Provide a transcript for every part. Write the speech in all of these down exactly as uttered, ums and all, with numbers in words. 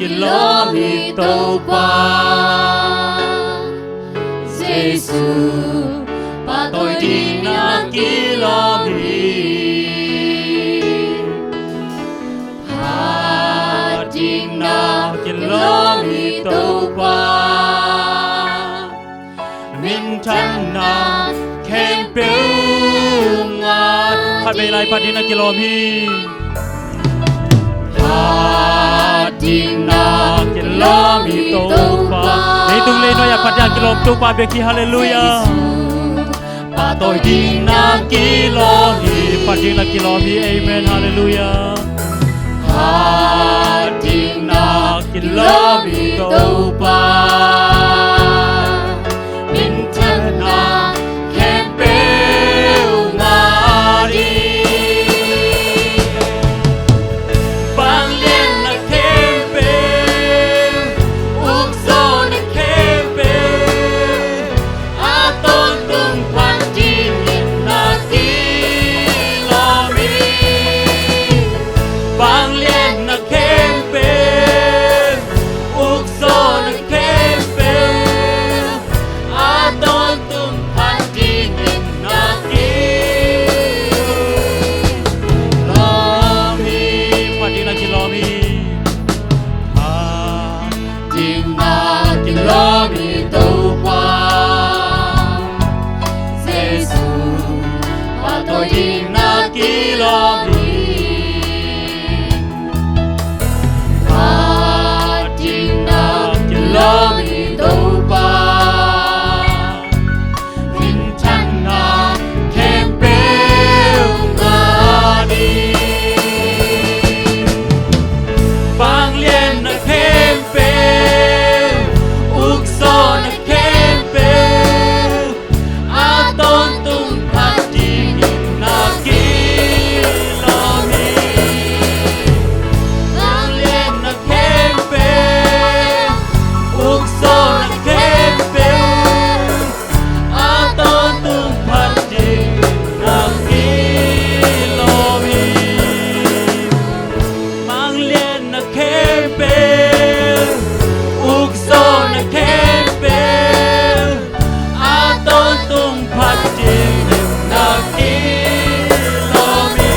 Kilawm hi Topa Jesu, pahtawi dingin kilawm hi. Phat dingin kilawm hi Topa, minthanna khempeuh ngah. Khatvei lai phat dingin kilawm hi. Phat dingin kilawm hi Topa. Leitung leinuai ah phat dingin kilawm Topa bek hi. Halleluiah. Pahtawi dingin kilawm hi. Phat dingin kilawm hi. Amen. Halleluiah. Phat dingin kilawm hi Topa, minthanna khempeuh ngah ding. Vangliatna khempeuh, ukzawhna khempeuh, a tawntung phat dingin kilawm hi. Vangliatna khempeuh, ukzawhna khempeuh, a tawntung phat dingin kilawm hi. Phat dingin kilawm hi. Phat dingin kilawm hi Topa Jesu, pahtawi dingin kilawm hi. Phat dingin kilawm hi Topa, minthanna khempeuh ngah ding. Vangliatna khempeuh, ukzawhna khempeuh, a tawntung phat dingin kilawm hi. Vangliatna khempeuh, ukzawhna khempeuh, a tawntung phat dingin kilawm hi. Vangliatna khempeuh, ukzawhna khempeuh, a tawntung phat dingin kilawm hi.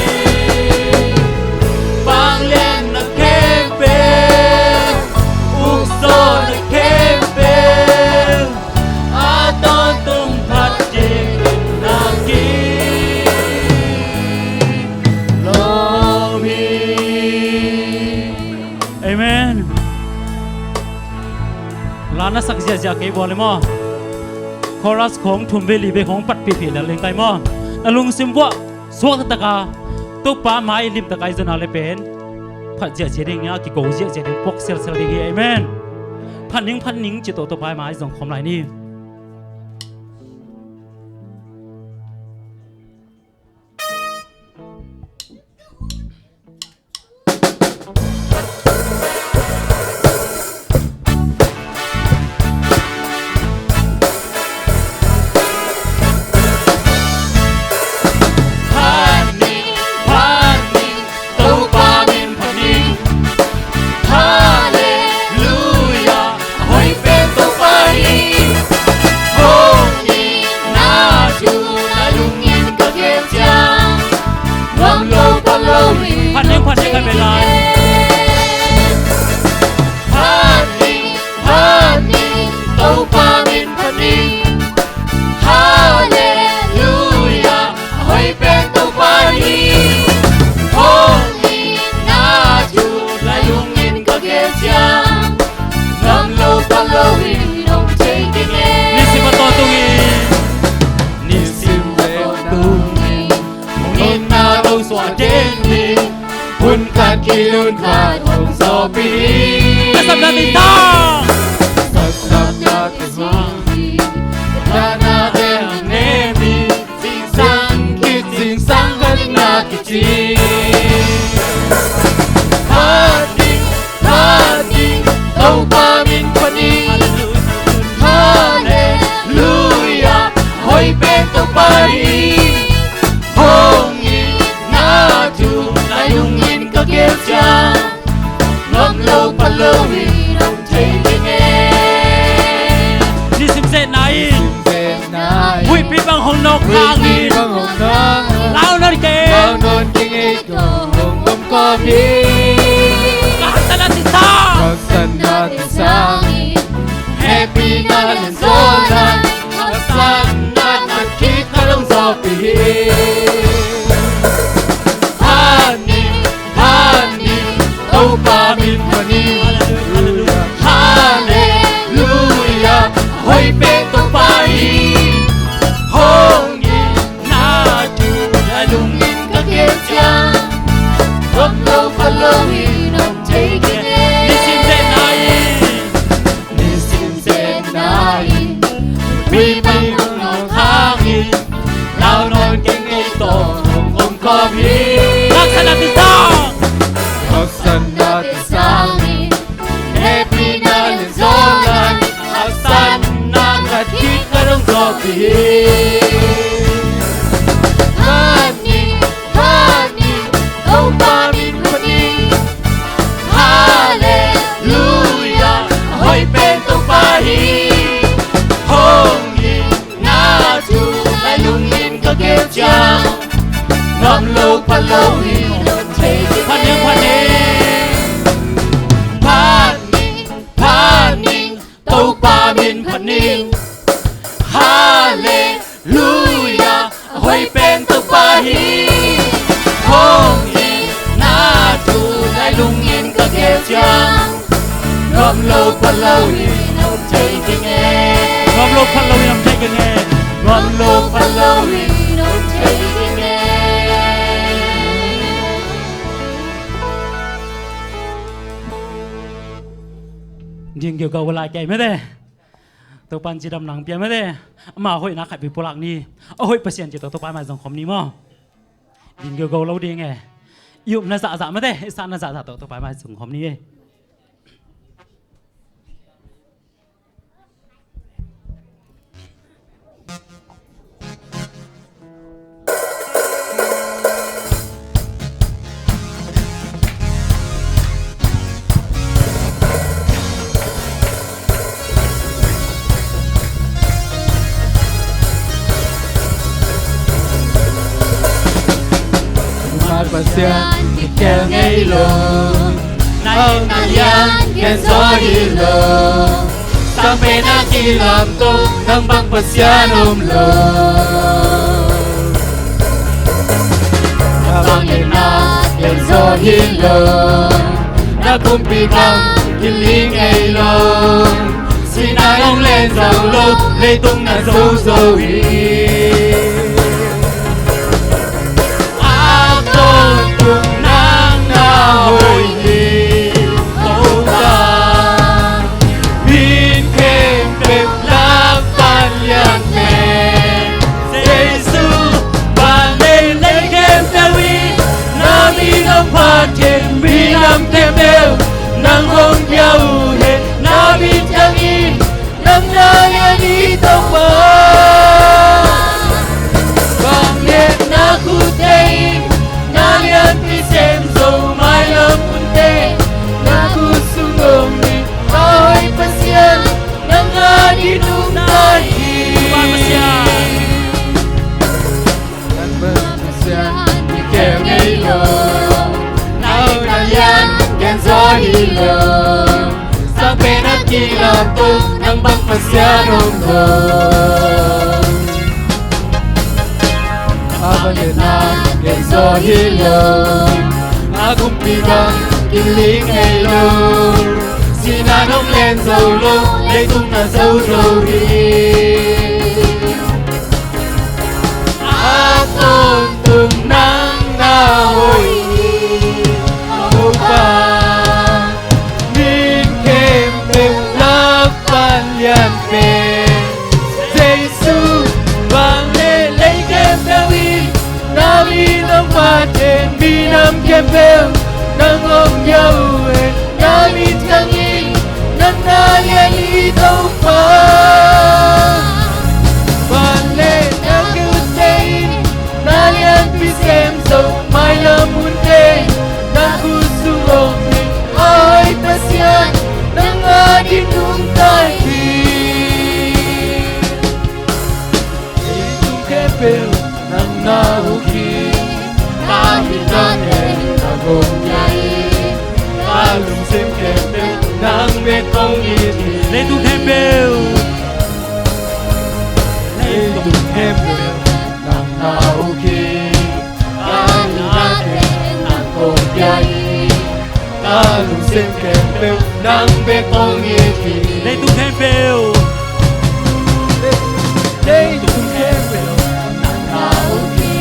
Vangliatna khempeuh, ukzawhna khempeuh, a tawntung phat dingin kilawm hi. Amen. La na sak ziahziah kei bual hi maw. Chorus khawng thum vei li vei khawng patpihpih lel ing kai maw. Na lungsim vuah suak taktakin Topa mai limtakin i zon a leh pen phat ziahziah ding a, kiko ziahziah ding, puak sialsial ding hi. Amen. Phat ning, phat ning ci tawh Topa mai zong khawm lai ni. Phat ning, phat ning, Topa min phat ning. Halleluiah, a hoih pen Topa hi. Hong itna thu na lungin ka geel ciang, nuam lo pha lo in. Phat ning, phat ning, ka bel lai. Phat ning, phat ning, Topa min phat ning. Halleluiah, a hoih pen Topa hi. Hong itna thu na lungin ka geel ciang, nuam lo pha lo in hong thei keng e. Nisim a tawntung in, nisim a tawntung in, hong itna lo suah den hi. Hun khat kilun khat hong zawhpih hi. Ka sapna tintang, ka sapna tintang hi. Ka dahna te hong nem hi. Zingsang khit zingsang ka dikna kici. Phat ning, phat ning, Topa min phat ning. Halleluiah, a hoih pen Topa hi. Hong itna thu na lungin ka geel ciang, nuam lo pha lo in bang hong nawk hangin, launawn kei, launawn kei ngei tawh hong om kawm hi. Ka haksatna sin sang, ka haksatna sin sangin, hehpihna lianzaw nang, haksatna khat khit khat hong zawhpih hi. Phat ni, phat ni, Topa min phat ni. Halleluia, a hoih pen Topa hi. Hong itna thu lai lungin ka gelh ciang, gam lo pha lo in om thei keng e. Nisim zetna in, nisim zetna in, pi bang hong nawk hangin, launawn kei ngei tawh hong om kawm hi. Haksatna sin sang, haksatna sin sangin, hehpihna lianzaw nang, haksatna khat khit khat hong zawhpih hi. Phat ni, phat ni, Topa min phat ni. Halleluia, a hoih pen Topa hi. Hong itna thu lai lungin ka gelh ciang, gam lo pha lo in om thei keng e. Phat ning, phat ning, phat ning, phat ning, Topa min phat ning. Halleluia, a hoih pen Topa hi. Hong itna thu lai lungin ka gelh ciang, gam lo pha lo in om thei keng e. Gam lo pha lo in om thei keng e. Gam lo pha lo in om thei keng e. Ding geuh geuh lai kei mete. Topa'n cidam nang pia mete. Ama hoihna khat vei pulak ni. A hoih Pasian ci tawh Topa mai zong khawm ni maw. Ding geuh geuh lo ding e. I upna zahzah mete, i satna zahzah tawh Topa mai zong khawm ni e. Pasian kikhel ngei lo, na it na lian gen zaw hi lo. Sang pen a kilamto, nang bang Pasian om lo. Na vangliatna lian zaw hi lo, na kumpi gam kiling ngei lo. Sinai hong len zo lo, leitung na zo zo hi. A tawntung nang na hoih hi, Topa. Min khempeuh lak pan lian pen Jesu. Vanlei lei khempeuh in na min hong phat hi. Minam khempeuh nang hong pia uh hen, na min ciangin nang na lian hi, Topa. Vangliatna khutte in na lianpi sem zo, mailam hunte na khut sung om hi. A hoih Pasian, nang a ding nungta hi. Pasian, Pasian kikhel ngei lo, na hoih na lian gen zaw hi lo. Sang pen a kilamto, nang bang Pasian om lo. A vangliatna gen zaw hi lo, a kumpi gam kiling ngei lo. Sinai hong len zo lo, leitung na zo zo hi. A tawntung nang na hoih hi, Topa. Min khempeuh lak pan lian pen Jesu. Vangliatna lei khempeuh in na min hong phat hi. Minam khempeuh nang hong pia uh hen, na min ciangin nang na lian hi, Topa. Vangliatna khutte in na lianpi sem zo, mailam hunte na khut sung om hi. A hoih Pasian, nang a ding nungta hi. Leitung khempeuh nang na uk hi. Ka hinate nang hong pia hi. Ka lungsim khempeuh nang bek kong it hi. Leitung khempeuh, leitung khempeuh nang na uk hi. Ka hinate nang hong pia hi. Ka lungsim khempeuh nang bek kong it hi. Leitung khempeuh, leitung khempeuh nang na uk hi.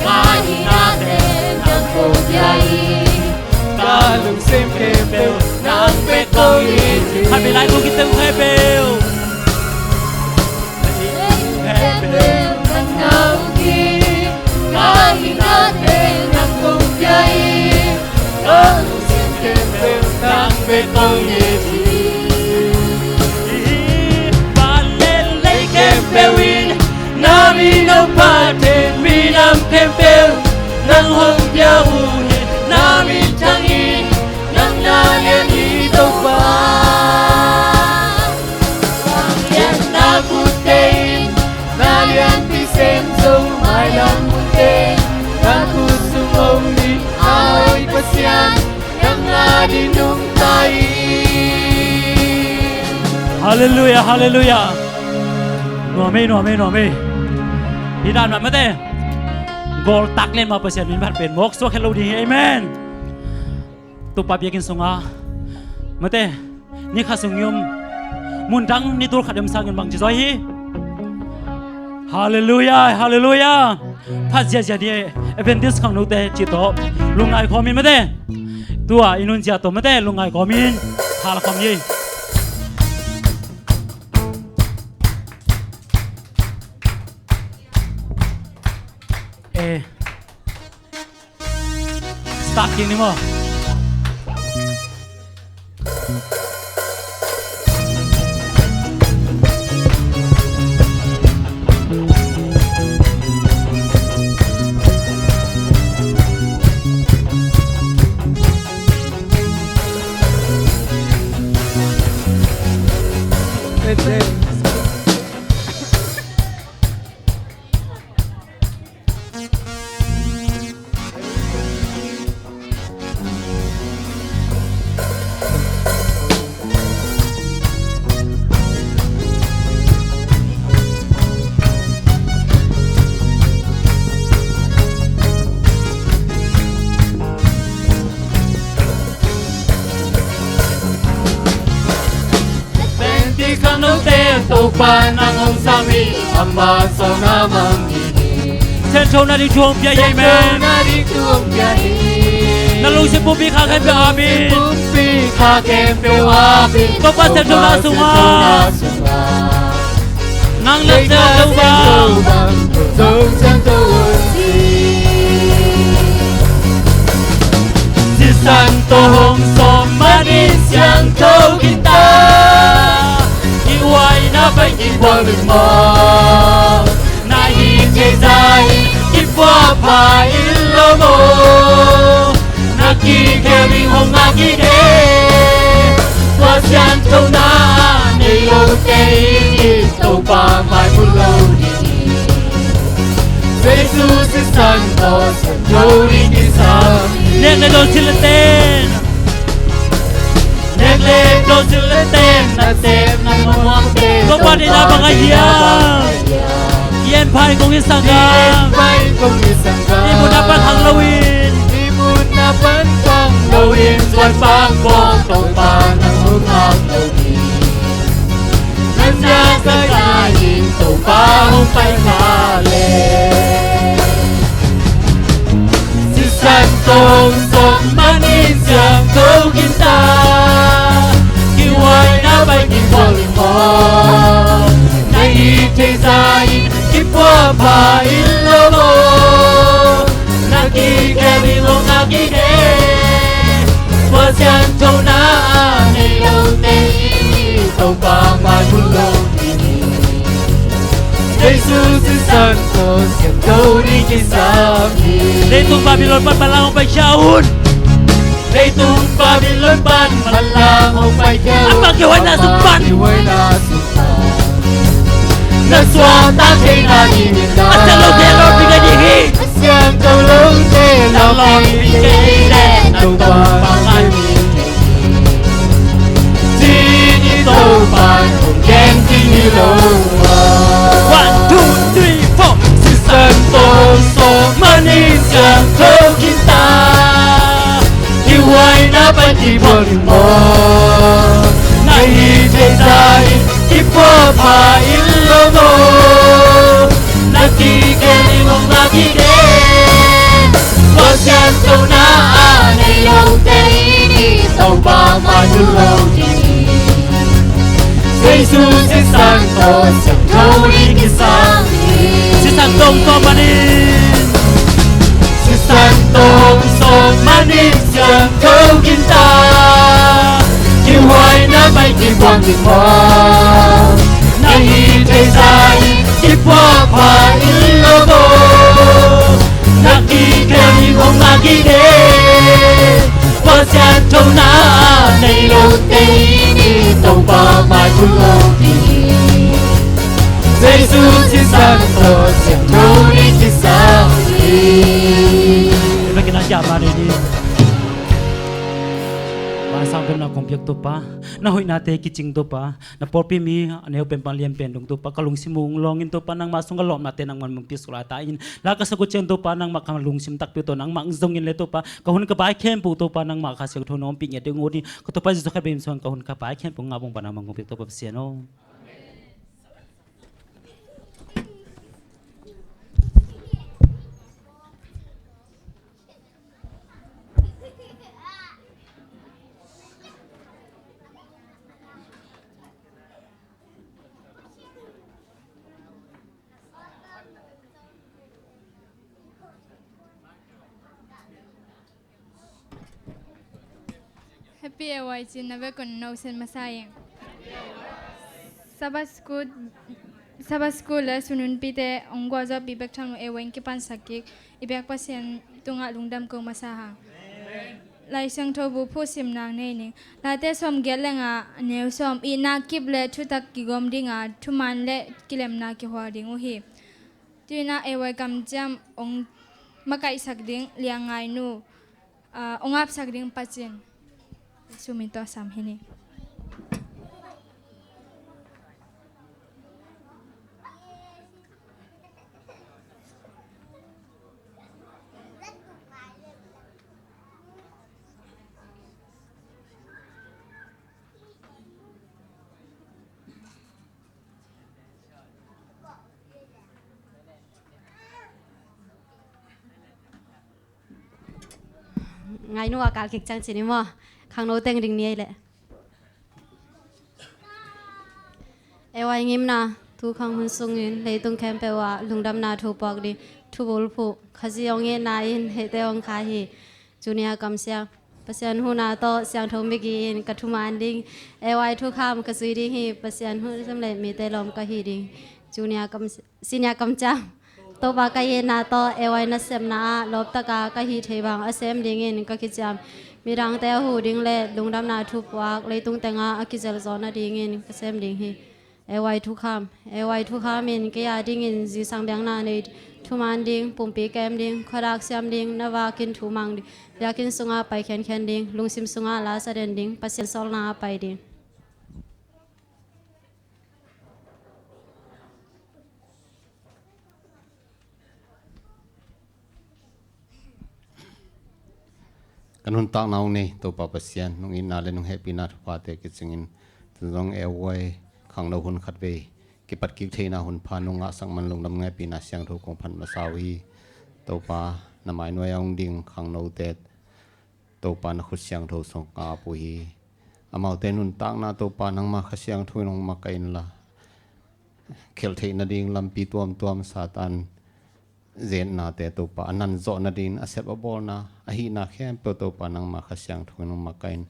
Ka hinate nang hong pia hi. Ka lungsim khempeuh nang bek kong it hi. Khat vei lai kong it, leitung khempeuh. Vanlei lei khempeuh in na min hong phat hi. Minam khempeuh nang hong pia uh hi. Na min thang hi. Nang na lian hi Topa. Vangliatna kutte in na lianpi sem zong, mailam kutte in na khut sung om ding a hoih Pasian, nang ading nungta hi. Halleluiah, halleluiah. Nuam ei, nuam ei, nuam ei. Hi dan mah mate. Gol tak lian mah Pasian min phat pen mawk suak khen lo ding hi. Amen. Topa biakinn sungah mate, ni khat sung i om, mun dang ni tul khat i om sangin bangci zaw hi. Halleluiah, halleluiah. Phat ziahziah ni, Adventist khangnote cih tawh lungngai khawm in mate. Tua i nunzia tawh mate lungngai khawm in tha la khawm ni. Eh. Start kik ni maw. Adventist khangnote, Topa nang hong sam hi, ama sawlna mang hi. Sianthona ding thu hong pia hi, amen. Sianthona ding thu hong pia hi. Na lungsim pumpi kha khempeuh ap in. Lungsim pumpi kha khempeuh ap in. Topa sianthona sungah. Nang na siangtho bang, zong siangtho un ci. Sisan tawh hong sawm manin siangtho khin ta. Kihhuaina pai kiphual ding maw? Na hih theih zah in kiphual pha in lo maw? Na kikhel ding hong ngak in e. Tua sianthona a nei lote in Topa mai mu lo ding hi. Jesu sisan tawh siangtho ding kisam hi. Nek le dawn, cil le ten. Nek le dawn, cil le ten, nasepna muangte Topa deihna bang a hiam? I en pha in kong it sanggam. I en pha in kong it sanggam. I mutna pan khang loin. I mutna pan khang loin, zuan pang pawng Topa nang hong ngak lo ding. Nang na kaikai in Topa hong pai kha leh. Sisan tawh hong sawm manin siangtho khin ta. Kihhuaina pai kiphual ding maw? Na hih theih zah in kiphual pha in lo maw? Na kikhel ding hong ngak in e. Tua sianthona a nei lote in Topa mai mu lo ding hi. Jesu sisan tawh siangtho ding kisam hi. Leitung Babylon pan manlang hong paikhia un. Leitung Babylon pan manlang hong paikhia un. Ama kihhuaina sung pan. Ama kihhuaina sung pan. Na suahtak theihna dingin na Pai kibuang ding maw? Na hih theih zah in kipuah pha in lo maw? Na kikhel in hong ngak hi kei. Pasian tona a nei lote in i Topa mai hun lo ding hi. Jesu sisan tawh siangtho ding kisam hi. Sisan tawh hong sawm manin. Sisan tawh hong sawm manin siangtho gintak. Kihuaina pai kibuang ding maw? Na hih theih zah in kipuah pha in lo maw? Na kikhel in hong ngak hi kei. Pasian tona a nei lote in i Topa mai hun lo ding hi. Jesu sisan tawh siangtho ding kisam hi. Biakinn ah kiam mah ni. Vantung a kong piak Topa, na hoihnate kicing Topa, na pawlpi mi a neu pen pan lian pen dong Topa, ka lungsim uh hong lawng in Topa, nangmah sung ka lawpnate nangman hong piak suk lai ta in, la ka sak uh ciang Topa, nangmah ka lungsim takpi uh tawh nangmah hong zong in le Topa, ka hun ka bai khempeuh Topa, nangmah Kha Siangtho nong ompih ngiat ding uh ni, ka Topa Jesu Khrist min suang ka hun ka bai khempeuh ngah bawng pan nangmah hong piak Topa Pasian aw. Happy A Y cin na vekun no sen masa ing. Sabbath school, Sabbath school le sununpite hong gualzawhpih bek tham lo A Y in kipansak kik i biak Pasian tungah lungdam ko masa hang. Lai Siangtho bu phuhsim nang nei ning. Late sawmgiat le nga neu sawm, itna kip le thutak kigawm dinga thuman le kilemna kihual ding uh hi. Tuinah A Y kamciam hong makaihsak ding Liangngainu, ah, hong apsak ding Pacin. Sumi tua sam hi ni. Ngainu a kal kik ciang cin i maw? Khangno teng ding ni ei leh. A Y ngimna, thukhang hun sungin leitung khempeuh ah lungdamna thu puak ding, thubul phuh, Khazih hong itna in heite hong kha hi. Tunia kamciam Pasian huhna tawh siangtho migi in ka thuman ding, A Y thukham ka zui ding hi. Pasian hun sem le mite lawm ka hi ding. Tunia kamciam Sinia kamciam Topa ka itna tawh A Y nasepna ah lawptaka ka hih thei bang a sem dingin ka kiciam. Midangte a huh ding le lungdamna thupuak leitung tengah a kizelzawh nadingin ka sem ding hi. A Y thukham, A Y thukham in kei a dingin zingsang biakna nei, thuman ding, pumpi kem ding, khuadak siam ding, na vakin thumang ding, biakinn sungah pai khenkhen ding, lungsim sungah la sa den ding, Pasian sawlna ah pai ding. Ka nuntakna hong nei Topa Pasian, nong itna le nong hehpihna thuphate kicingin tun zong A Y khangno hun khatvei kipat kik theihna hun pha nong ngahsak man lungdam ngeipihna siangtho kong phat masa uh hi. Topa, na mainuai a hong ding khangnote Topa na khut siangtho sung ka ap uh hi. Amaute nuntakna Topa nangma Kha Siangtho in hong makaih inla, khelh theih nading lampi tuamtuam Satan zetnate Topa a nanzawh nadingin a sep a bawlna, a hihna khempeuh Topa nangma Kha Siangtho in hong makaih in,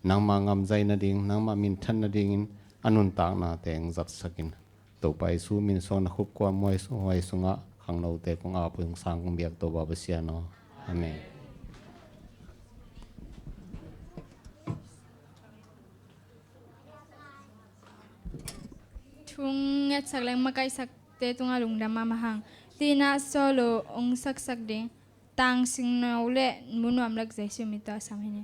nangma ngamzai nading, nangma minthan nadingin a nuntaknate hong zatsak in. Topa Jesu min suang na khupkua muai su-, huai sungah khangnote kong ap uh hong sang kong biak Topa Pasian aw. Amen. Thu ngetsak leng makaihsakte tungah lungdam mahmah hang. Tina solo hong saksak ding. Tang Singno le Munuam Lek Jesu min tawh a sam hi ni.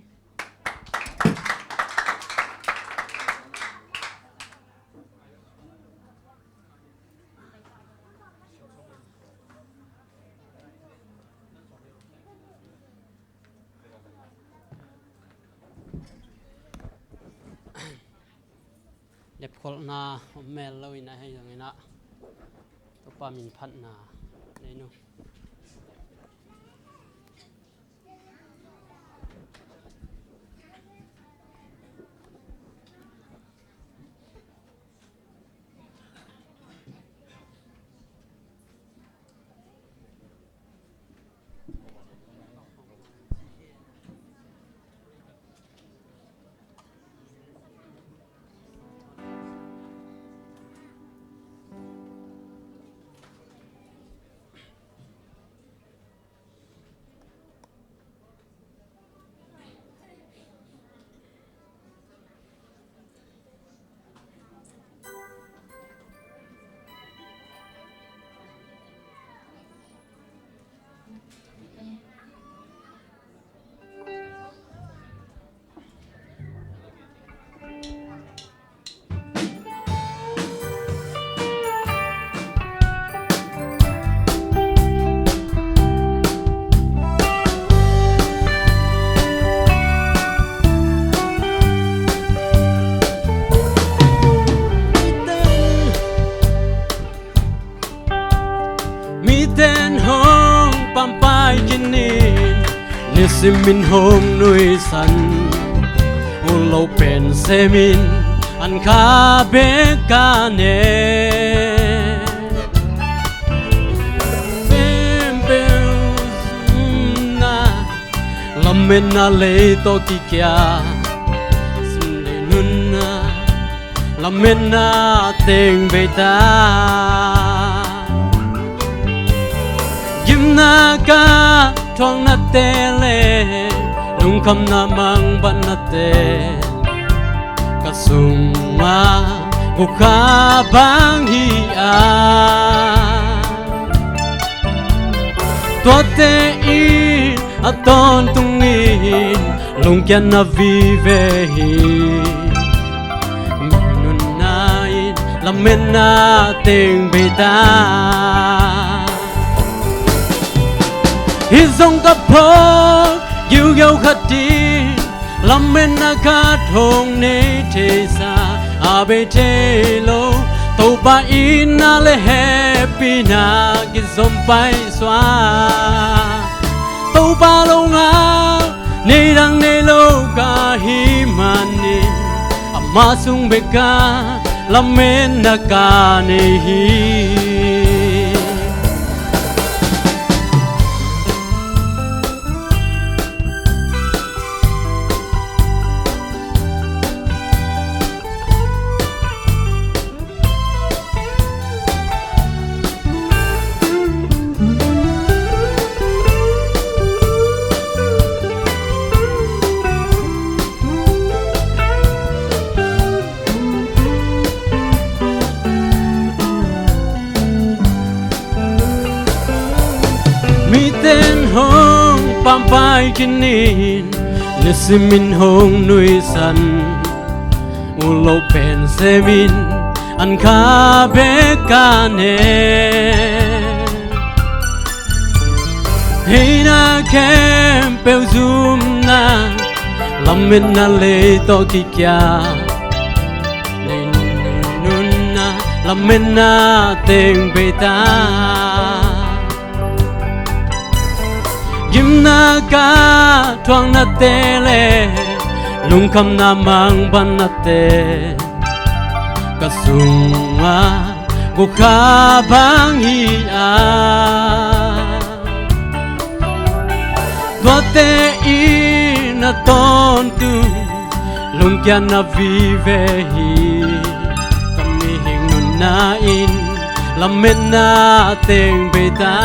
Kholhna om mel lo in ah, hei zong in ah Topa min phatna nei nu. Miten hong pampai kinin, nisimin hong nuisan, ut lo pen semin an kha bek ka ne. Pempeu zumna, lametna lei tawh kikia, simlei nunna, lametna teng bei ta. Gimna ka thuaknate le lungkhamna mangbatnate ka sungah gukha bang hi a, tuate in a tawntungin lungkiatna vive hi. Nunna in lametna teng bei ta. Hih zong ka phawk giugiau khat in, lametna khat hong nei theisa a bei thei lo, Topa itna le hehpihna kizom paisuak. Topa longal neidang nei lo ka hih manin, ama sung bek a lametna ka nei hi. Miten hong pampai kinin, nisimin hong nuisan, ut lo pen semin an kha bek ka ne. Hih na khempeuh zumna, lametna lei tawh kikia, nunna lametna teng bei ta. Gimna ka thuaknate le lungkhamna mangbatnate ka sungah gukha bang hi a, tuate in a tawntung lungkiatna vive hi. Ka mihing nunna in lametna teng bei ta.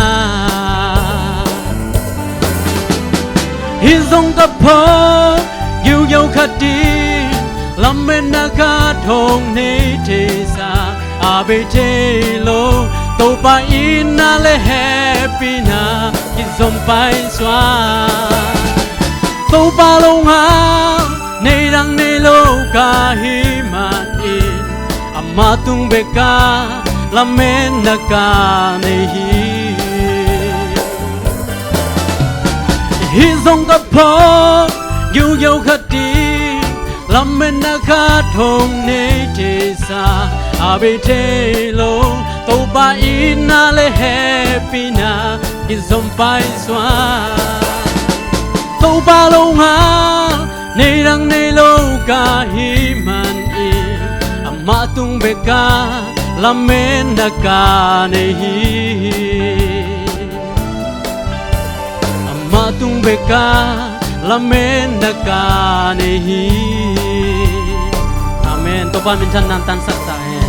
Hih zong ka phawk giugiau khat in, lametna khat hong nei theisa a bei thei lo, Topa itna le hehpihna kizom paisuak. Topa longal neidang nei lo ka hih manin, ama tung bek a lametna ka nei hi. Hih zong ka phawk giugiau khat in, Lametna khat hong nei theisa a bei thei lo, Topa itna le hehpihna kizom paisuan. Topa longhang nei dang nei lo ka hih manin, amah tung beka lametna ka nei hi. Amah tung beka lametna ka nei hi. Amen. Topa minthanna hong tangsak ta hen.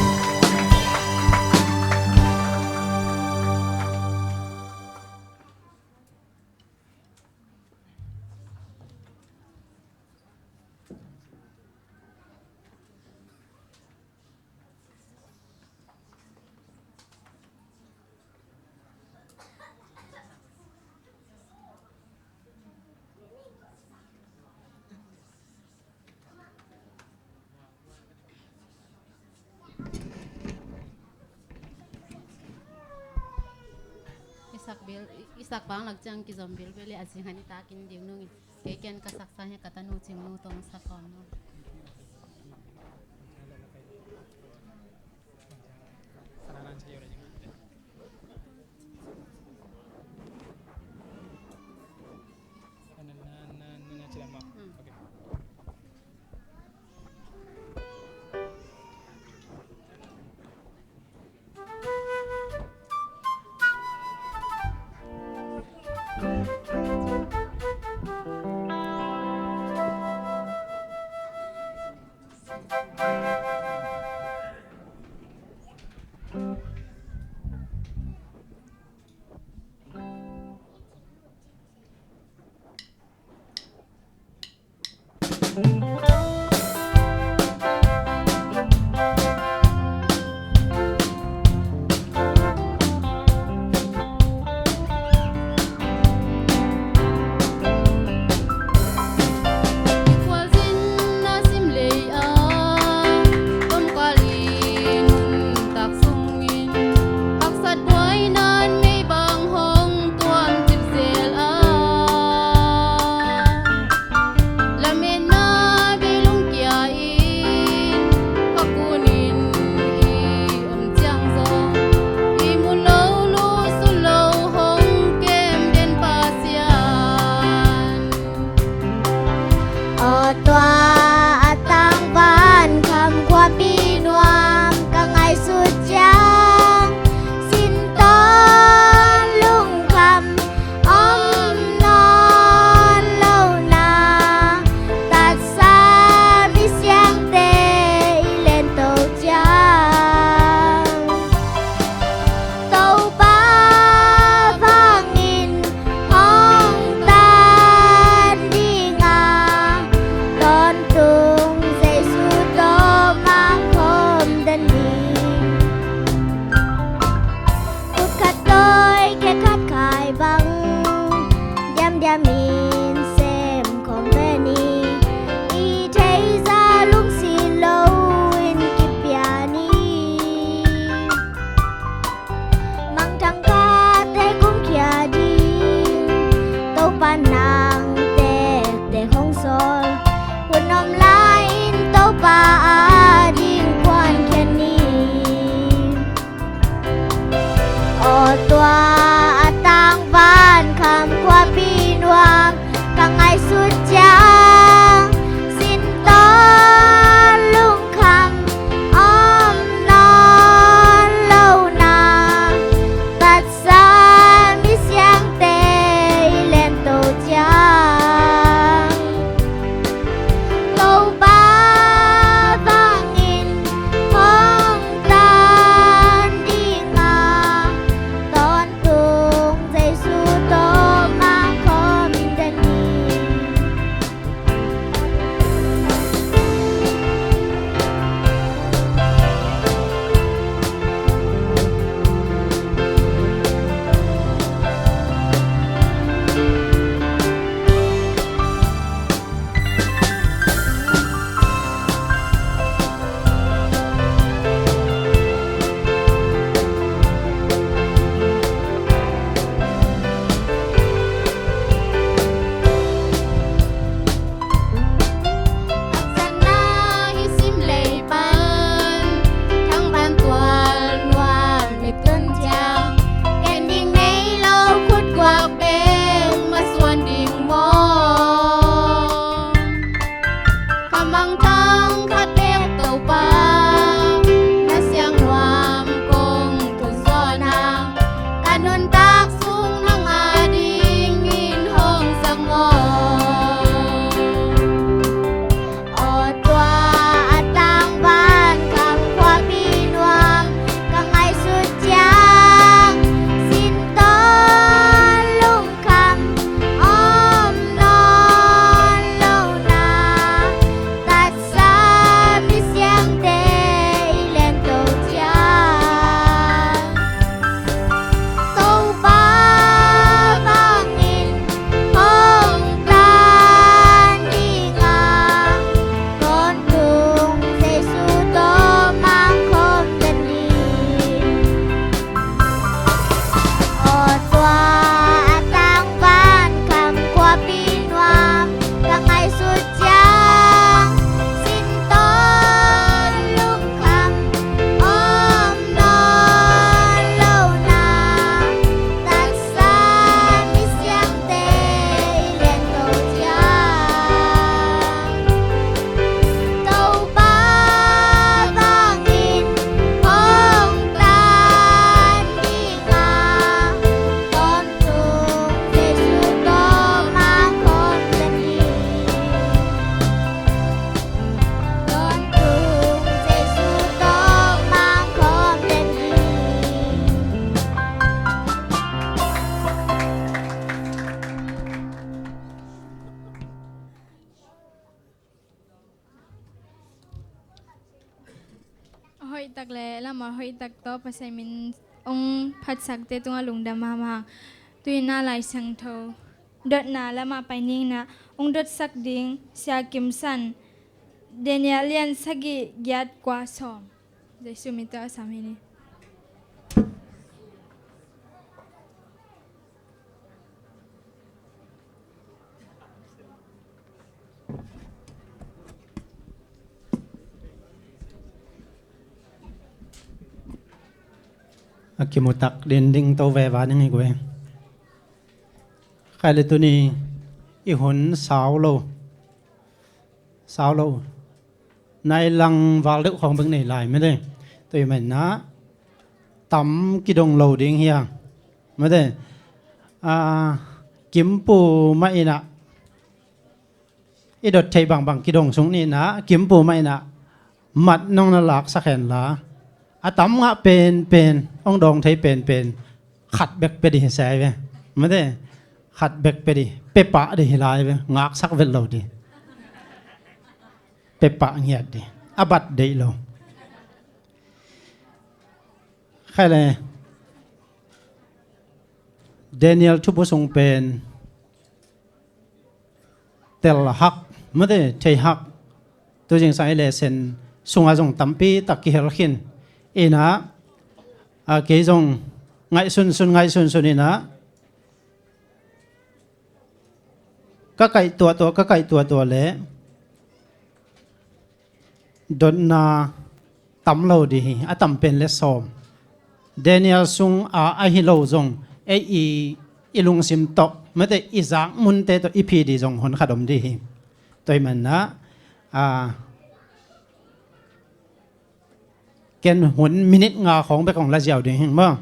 I sak bil, i, i sak bang lak ciang kizom bilbel leh a zing han i takin ding nung in. Kei ken ka saksa hi, ka tanu Cingnu tawh sak kawm nung. Haksat buaina'n meibang hong tuam cipzel a, lametna bei lungkia in, kha kunin i om ciang zong, i mu lo, lusun lo hong kem den Pasian. Aw tua a tangvan kham khuapi nuam ka ngaihsut ciang, sintawn lungkham om nawn lo na, tatsa misiangte i lento ciang. Topa vangin hong tan ding a, tawntung Jesu tawh mangkhawm den ding. Khut khat tawi khe khat khai bang, diamdiam in sem khawm ve ni. I theih zah lungsim lo in kipia ni. Mangthang khate kumkhia ding, Topa nang tektek hong sawl. Hun om lai-in Topa ading kuankhia ni. Aw tua a tangvan kham khuapi nuam taktak le lamah hoihtak tawh Pasian min hong phatsakte tungah lungdam mahmah. Tu-in ah Lai Siangtho dotna lamah pai ning ah hong dotsak ding Sia Kim San, Daniel lian sagih giat kua sawm. Jesuh min tawh a sam hi ni. A kimutak din ding to veva ding hi guai. Khai le tuni i hun sau lo. Sau lo. Nai lang val deuh khawng bek nei lai mede. Tua i manah tam kidong lo ding hi a. Mede. A, kimpu mah inah i dot thei bangbang kidong sung ninah kimpu mah inah mat nong na laksak henla, a tam ngah penpen, hong dawng thei penpen khat bek pia dih hi sai ve. Mede, khat bek pia dih, pia pah dih hi lai ve. Ngaksak vet lo dih, pia pah ngiat dih, a bat deih lo. Khai le Daniel thupu sung pen tel hak, mede, thei hak. Tu zingsang i lesson sungah zong tampi tak kihel khin. Inah, a, kei zong ngaihsunsun, ngaihsunsun inah ka kaih tuahtuah, ka kaih tuahtuah le dotna tam lo dih hi, a tam pen le sawm. Daniel sung a ahi lo zong ei i, i lungsim tawh, mede, i zak munte tawh i phi dih zong hun khat om dih hi. Tua i manah, a, ken hun minute nga khawng bek hong la ziau ding hing maw.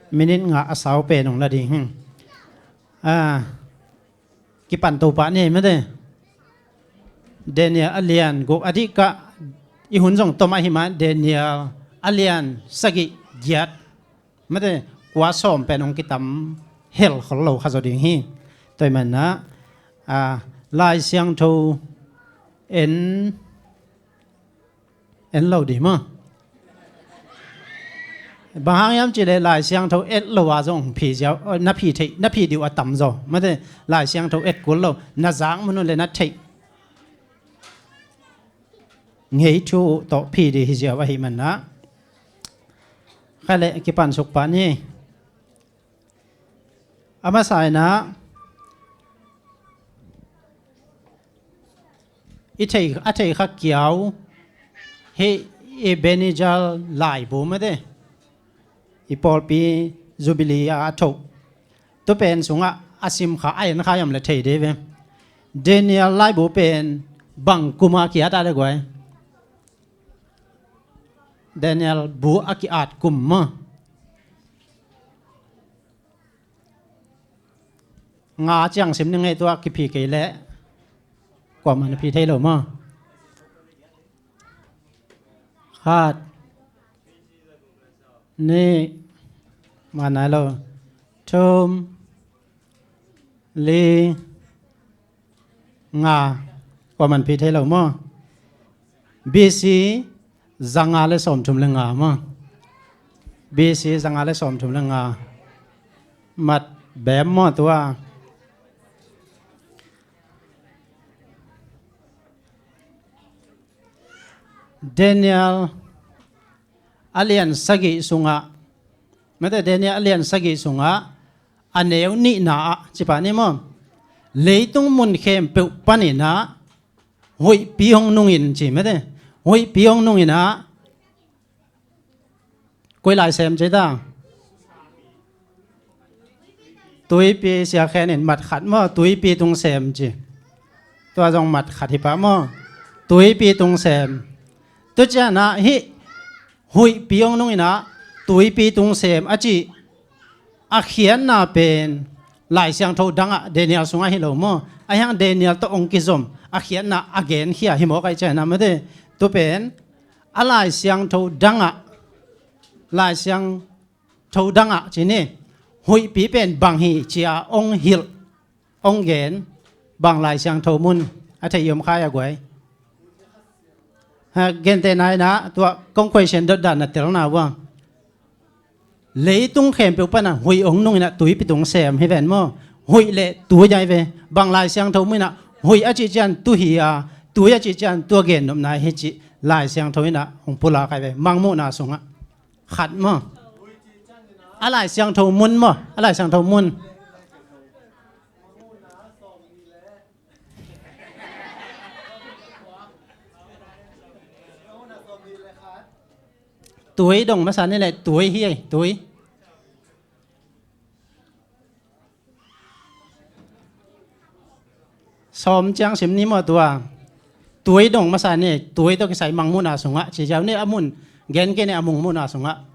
Minute nga a sau pen hong la ding hing. A, kipan to pah ni mede. Daniel a lian guk a dih kah i hun zong tom ahi mah Daniel a lian sagih giat mede kua sawm pen hong kitam hel khol lo kha zaw ding hi. Tua i manah, a, Lai Siangtho en en lo dih maw. Bang hang hiam cih leh Lai Siangtho et lo a zong phi ziau, na phi theih, na phi dih uh a tam zaw. Mede, Lai Siangtho et kul lo, na zak mun uh le na theih ngei thu uh tawh phi dih hi ziau ahih manah. Khai le kipan suk pah ni. A masa inah i thei, a thei kha kiau hi. Ebenezer laibu mede, i pawlpi Jubilee a a thoh tu pen sungah a sim kha, a en kha hiam le thei dih ve. Daniel laibu pen bang kuma ki-at a le guai? Daniel bu a ki-at kum maw? Nga ciang sim ning ei, tua kiphi kei leh kuamah na phi thei lo maw? Khat, nih, man nai lo, thum, li, nga, kuamah na phi thei lo maw? B C zanga le sawmthum le nga maw? B C zanga le sawmthum le nga. Mat bem maw tua? Daniel a lian sagih sungah, mete, Daniel a lian sagih sungah a neu nihna ah, cipah ni maw, leitung mun khempeuh panin ah huihpi hong nungin ci, mete, huihpi hong nungin ah, koi lai sem ci ta? Tuipi, Sia Khen in mat khat maw, tuipi tung sem ci. Tua zong mat khat hi pah maw, tuipi tung sem. Tu ciangin ah hih huihpi hong nungin ah tuipi tung sem a cih a khiatna pen Lai Siangtho dangah Daniel sungah hi lo maw? Ahi hang Daniel tawh hong kizom a khiatna a genkhia hi mawk ahih ciangin ah, mete, tu pen a Lai Siangtho dangah, Lai Siangtho dangah ci ni, huihpi pen bang hi ci-a hong hilh, hong gen, bang Lai Siangtho mun a theih i om kha hia guai? Ah, gentehna in ah tua kong question dotdan na telna uh a, leitung khempeuh panah huih hong nung in ah tuipi tung sem hi ven maw? Huih le tui ahi ve. Bang Lai Siangtho mun ah huih a cih ciang tu hi a, tui a cih ciang tua gennopna hi cih Lai Siangtho in ah hong pulak ahi ve. Mangmuhna sungah khat maw? A Lai Siangtho mun maw? A Lai Siangtho mun. Tui dong masa ni le tui hi ei, tui. Sawm ciang sim ni maw tua. Tui dong masa ni, tui tawh kisai Mangmuhna sungah ci ziau ni a mun, gen kei ni a Mangmuhna sungah.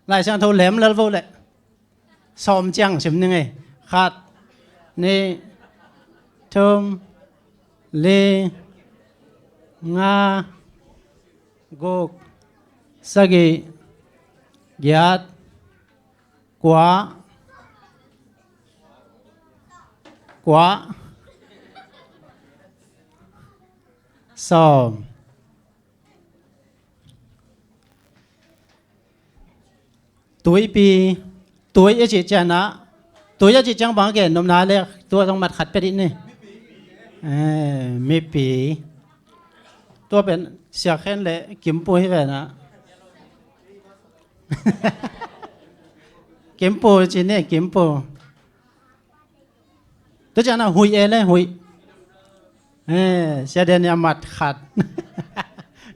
Lai Siangtho lem lel vo le. Sawm ciang sim ni ngei. Khat, nih, thum, li, nga, guk, sagih, giat, kua, kua, sawm. Tuipi, tui a cih ciang ah, tui a cih ciang bang a gennopna le, tua zong mat khat pia dih ni. Eh, mipi. Tua pen Sia Khen le Kimpu hi ven ah. Kimpu ci ni, Kimpu. Tua ciang ah huih e le huih. Eh, Sia Daniel mat khat.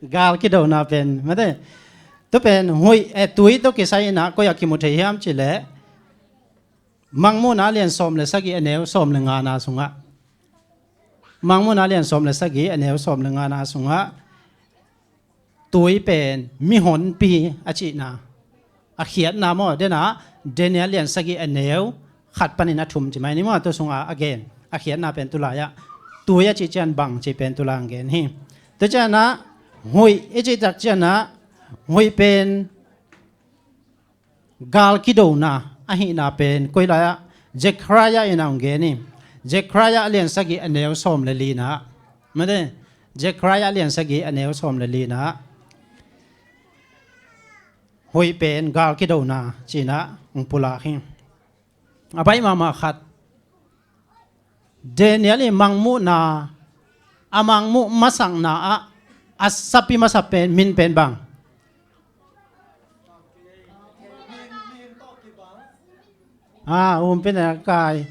Gal kidona pen, mate. Tua pen huih e, tui tawh kisai in ah koi ah kimu thei hiam cih leh, Mangmuhna a lian sawm le sagih a neu sawm le ngana sungah. Mangmuhna a lian sawm le sagih a neu sawm le ngana sungah. Tui pen mihonpi a cihna, a khiatna maw, dena Daniel lian sagih a neu khat panin a thum ci mai ni maw, tua sungah a gen, a khiatna pen tulai ah tui a cih ciang bang cih pen tulai ang gen hi. Tua ciang ah huih i cih tak ciang ah huih pen gal kidona ahihna pen koi lai ah, Zechariah in a hong gen hi. Zechariah a lian sagih a neu sawm le lina. Mate, Zechariah a lian sagih a neu sawm le lina. Huih pen gal kidona cih in ah hong pulak hi. A baih mahmah khat. Daniel i Mangmuhna, a Mangmuh masakna ah a sapi masa pen, min pen bang. Ah, Humpinelkai,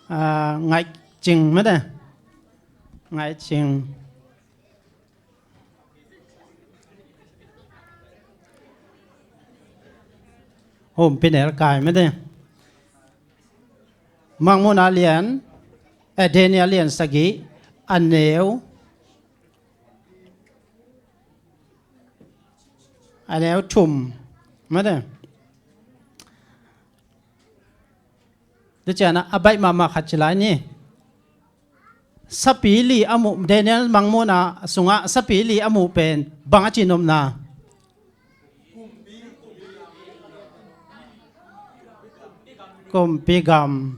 ah, Ngaihcing mate. Ngaihcing. Humpinelkai mate. Mangmuhna lian, eh, Daniel lian sagih, a neu, a neu thum mate. Tua ciang ah a baih mahmah khat ci lai ni. Sapi li a muh, Daniel Mangmuhna sungah sapi li a muh pen bang a cihnopna? Kumpi gam.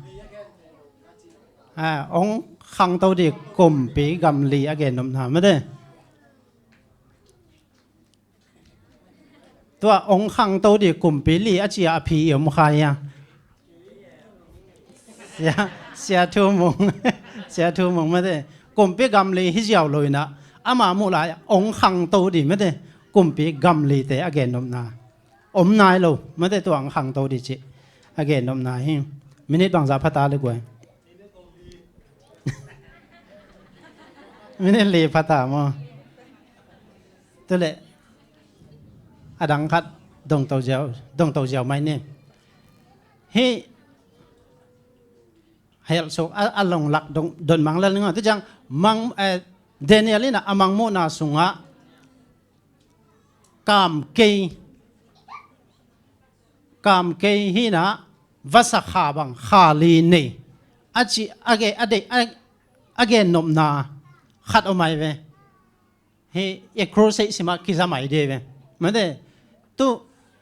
Ah, hong khangto dih kumpi gam li a gennopna mate. Tua hong khangto dih kumpi li a ci a a phi i om kha ia. Sia, Sia Thu Mung. Sia Thu Mung mate. Kumpi gam li hi ziau lo in ah, ama muh lai hong khangto dih mate. Kumpi gam lite a gennopna om nai lo mate, tua hong khangto dih cih a gennopna hi. Minute bangzah pha ta le guai? Minute li pha ta maw? Tua leh a dang khat dongto ziau, dongto ziau mai ni. Hih helh suk a, a long lak dong, don mang lel ning a. Tua ciang mang, eh, Daniel in a, a Mangmuhna sungah kamkei, kamkei hi in a, vasa kha bang kha li nei a ci a ge, a deih, a, a gennopna khat om ai ve. Hih i crusade simah kizam ai dih ve. Mate, tu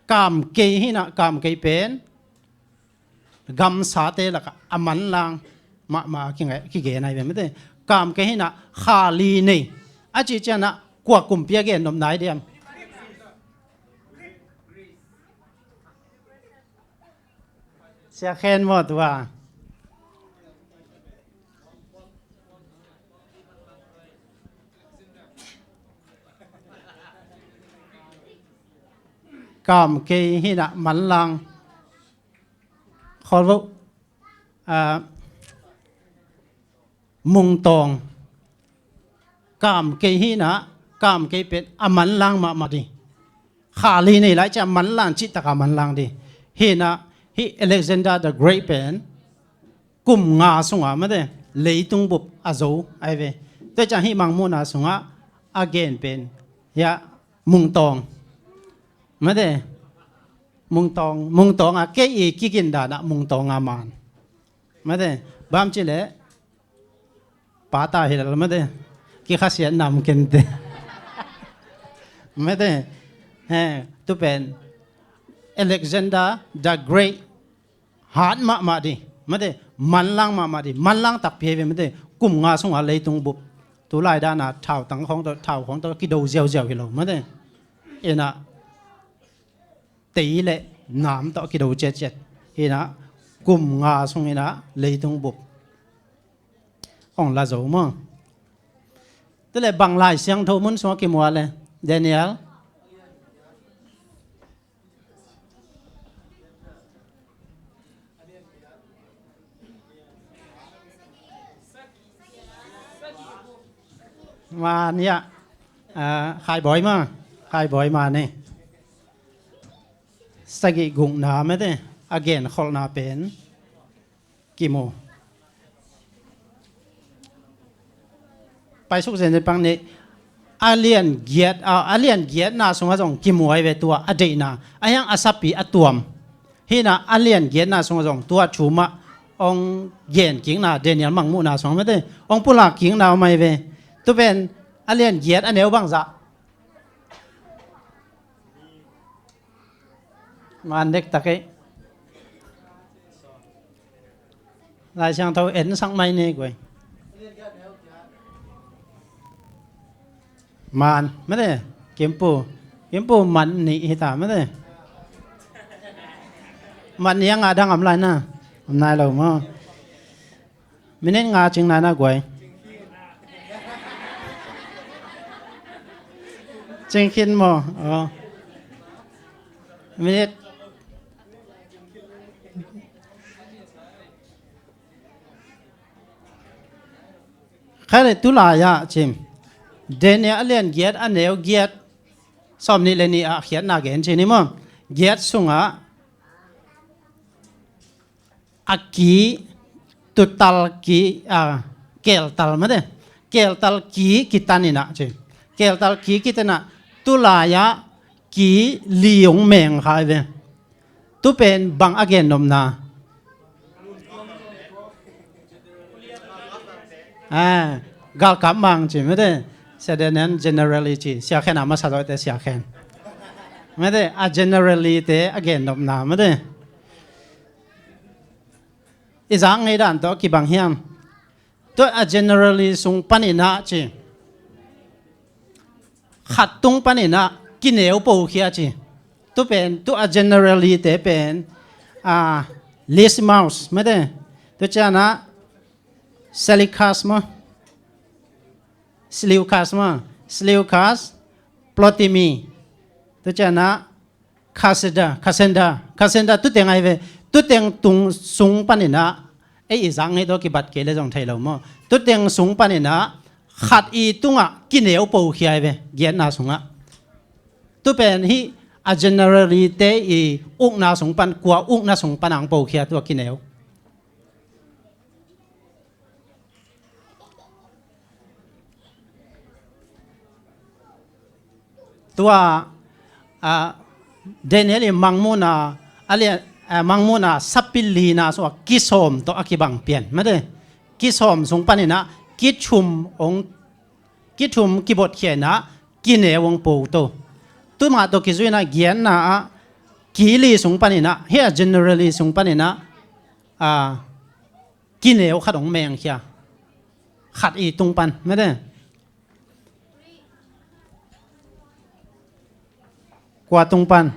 kamkei hi in a, kamkei pen gamsate lakah a manlang mahmah a kingai, kigen ai ve. Mate, kamkei hi in a kha li nei a ci ciang a Kua kumpi a gen nop nai diam? Sia khen maw tua? Kam kei hinah manlang. Kholvo. Ah, Mungtawng. Kam kei hinah, kam kei pen a manlang mahmah ding. Kha li nei lai ciah manlang cih takah manlang ding. Hinah, hih Alexander the Great pen kum nga sungah mate leitung bup a zo ai ve. Tua ciah hih Mangmuhna sungah a gen pen hiah Mungtawng. Mate Mungtawng, Mungtawng a kei i kigindanah Mungtawng a man. Mate bam cileh pata hilal mate kikhasiat nam kente. Mate he, tu pen Alexander the Great hat mahmah ding. Mate manlang mahmah ding. Manlang takpi hi ve mate. Kum nga sungah leitung bup. Tulai dana thau tang khawng tawh, thau khawng tawh kido ziauziau hi lo mate. Inah tei le nam tawh kido ciatciat. Hinah kum nga sung hinah leitung bup hong la zo maw? Tule bang Lai Siangtho mun sungah kimual le Daniel. Mania, ah, Khaibawi ma, Khaibawi ma ni. Sagih gukna mate a genkholhna pen kimu. Paisuk zenzen pang ni a lian giat, a, a lian giatna sungah zong kimu ai ve tua a deihna a hiang a sapi a tuam. Hinah a lian giatna sungah zong tua thumah hong genkikna Daniel Mangmuhna sungah mate hong pulak kikna om ai ve. Tu pen a lian giat a neu bangzah man dektak ei. Lai Siangtho en sak mai ni guai. Man mate kimpu, kimpu man nih hita mate. Man nih a ngah dang om lai na, om nai lo maw? Minit nga cing nai na guai. Cing khin maw? Aw. Minit. Khai le tulai ah cim. Daniel a lian giat a neu giat. Sawm nih le nih ah khiatna gen ci ni maw? Giat sungah a ki, tutal ki, a, keltal mate. Keltal ki kitan inah ci. Keltal ki kitan inah tulai-ah ki li hong meng kha ai ve. Tu pen bang a gen nopna? A, galkap mang ci mate. Sia Daniel generally ci. Sia Khen a masa zawite Sia Khen. Mate, a generally te a gen nopna mate. I zak ngei dan tawh kibang hiam? Tua a generally sung paninah ci. Khat tung paninah kineu pokhia ci. Tu pen, tu a generally te pen, a, Lysimus, mate. Tu cianah Seleucus maw? Seleucus maw? Seleucus, Ptolemy. Tu cianah Cassander, Cassander, Cassander tuteng ai ve. Tuteng tung sung paninah, ei i zak ngei tawh kibat kei le zong thei lo maw? Tuteng sung paninah khat i tungah kineu pokhia ai ve, giatna sungah. Tu pen hih a generally te i ukna sung pan, kua ukna sung pan ang pokhia tua kineu. Tua, a, Daniel i Mangmuhna, a lian, a, Mangmuhna sapi lina sua kisawm tawh a kibang pian mate. Kisawm sung paninah kithum hong, kithum kibotkhia inah kineu hong po to. Tumah tawh kizuinah giatna ah ki li sung paninah, hia generally sung paninah, a, kineu khat hong mengkhia. Khat i tung pan mate. Kua tung pan.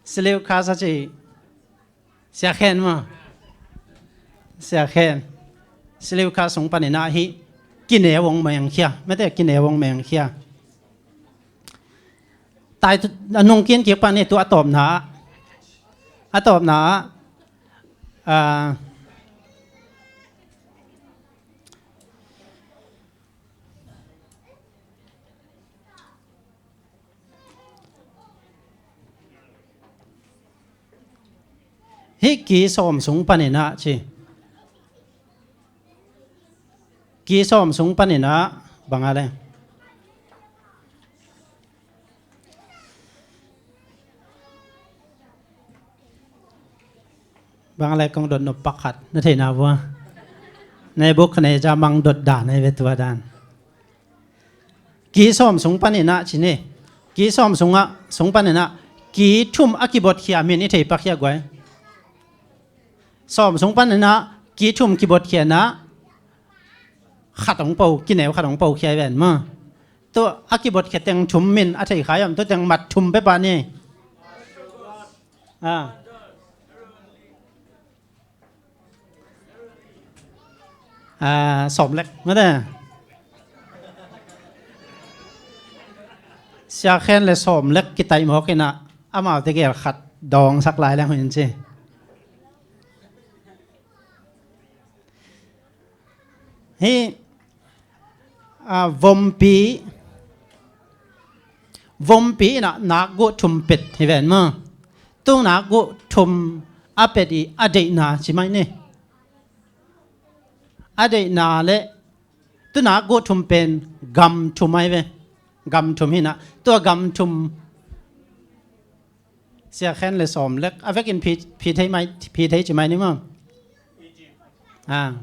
Seleukas a ci. Sia Khen maw? Sia Khen. Seleukas sung panin ah hih kineu hong mengkhia. Mate kineu hong mengkhia. Tai tu, a nungkin kik pan hi tu a tawpna ah. A tawpna ah. Ah, hih ki sawm sung panin ah ci. Ki sawm sung panin ah bang a le. Bang a le kong dot nop pakhat na theihna vua. Nebukhadnezzar mang dot dan a hi ve tua dan. Ki sawm sung panin ah ci ni. Ki sawm sung ah, sung panin ah ki thum a kibotkhia min i thei pakkhia guai. Sawm sung panin ah ki thum kibotkhia na khat hong po, kineu khat hong po khia i ven maw? Tu a kibotkhia teng thum min a thei khai om, tu teng mat thum pe pah ni. Ah. Ah, sawm lek mate. Sia Khen le sawm lek kitaih mawk in ah amaute gel khat dawngsak lai leng hun ci. Hih, ah, vompi, vompi in ah nakguh thum pet hi ven maw? Tu nakguh thum a pet i a deihna ci mai ni. A deihna le tu nakguh thum pen gam thum ai ve. Gam thum hi na. Tua gam thum Sia Khen le sawm lek a vekin phi, phi thei mai, phi thei ci mai ni maw? Ah.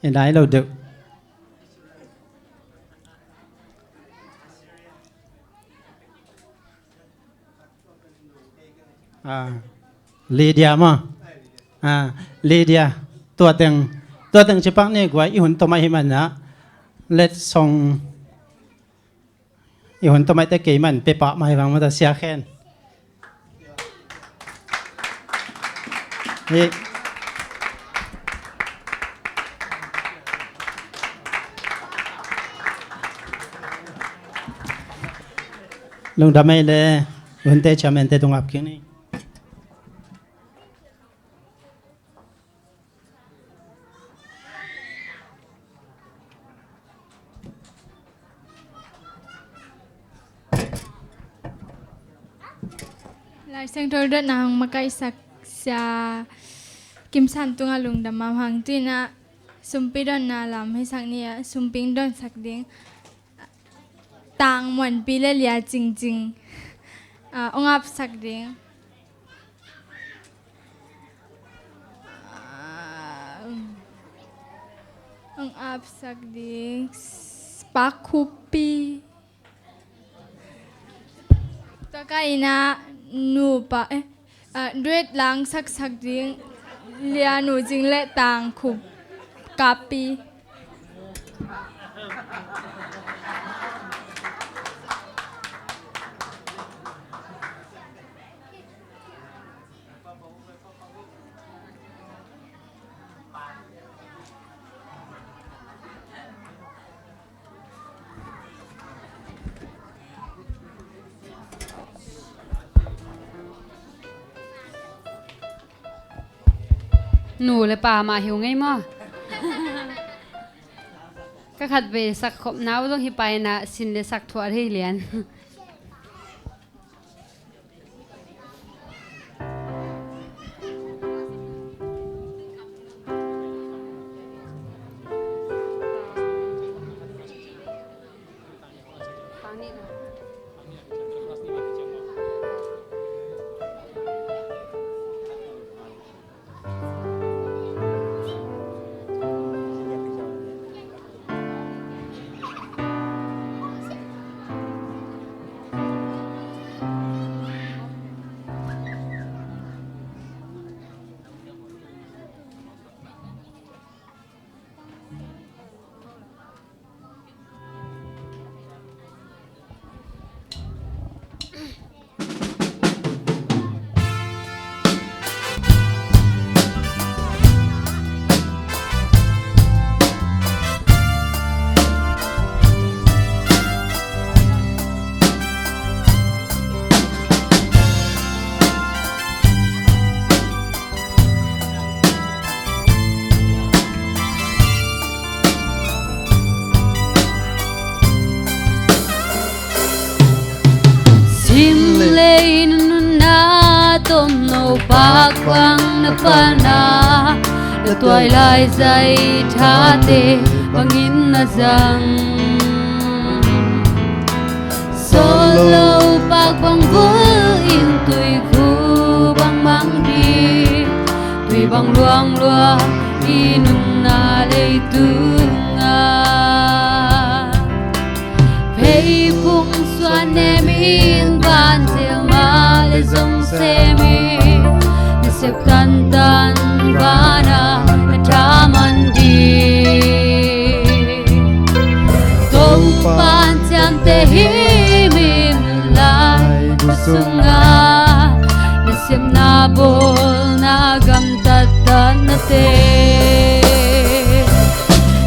I nai lo deuh. Ah, Lydia maw? Ah, Lydia. Tua teng, tua teng cipak ni guai i hun tawmai hi man na. Let song. I hun tawmai te kei man pe pah mai vang mata Sia Khen. Hi. Lungdam ei le hunte chairman te tung ap kik ni. Lai Siangtho dotna hong makaihsak Sia Kim San tungah lungdam mahmah hang. Tu-in ah sumpi dotna lam hisak ni ah, sumping dotsak ding. Tang muanpi le lia cingcing, ah, ong apsak ding. Ah, ong apsak ding. Pakhupi. Tua ka ina nupa, eh, ah, duet lang saksak ding, lia nu zing le tang khup kapi. Nu le pa mah hi uh ngei maw? Ka khatvei sak khop nau zong hi paina sin le sak thuah thei lian. Lei nunna tomno pak bang na pana, na tuailai zai thate bangin na zang. Solo pak bang bul in tuikhu bang mang di, tui bang luang luang i nunna leitunga. Pheipung suan nemin ban zel mah le zong semi, na sep tantan vana na thaman di. Topan ciamte hi mi mun lai bu sunga, na sepna bawlna gamtat tanate.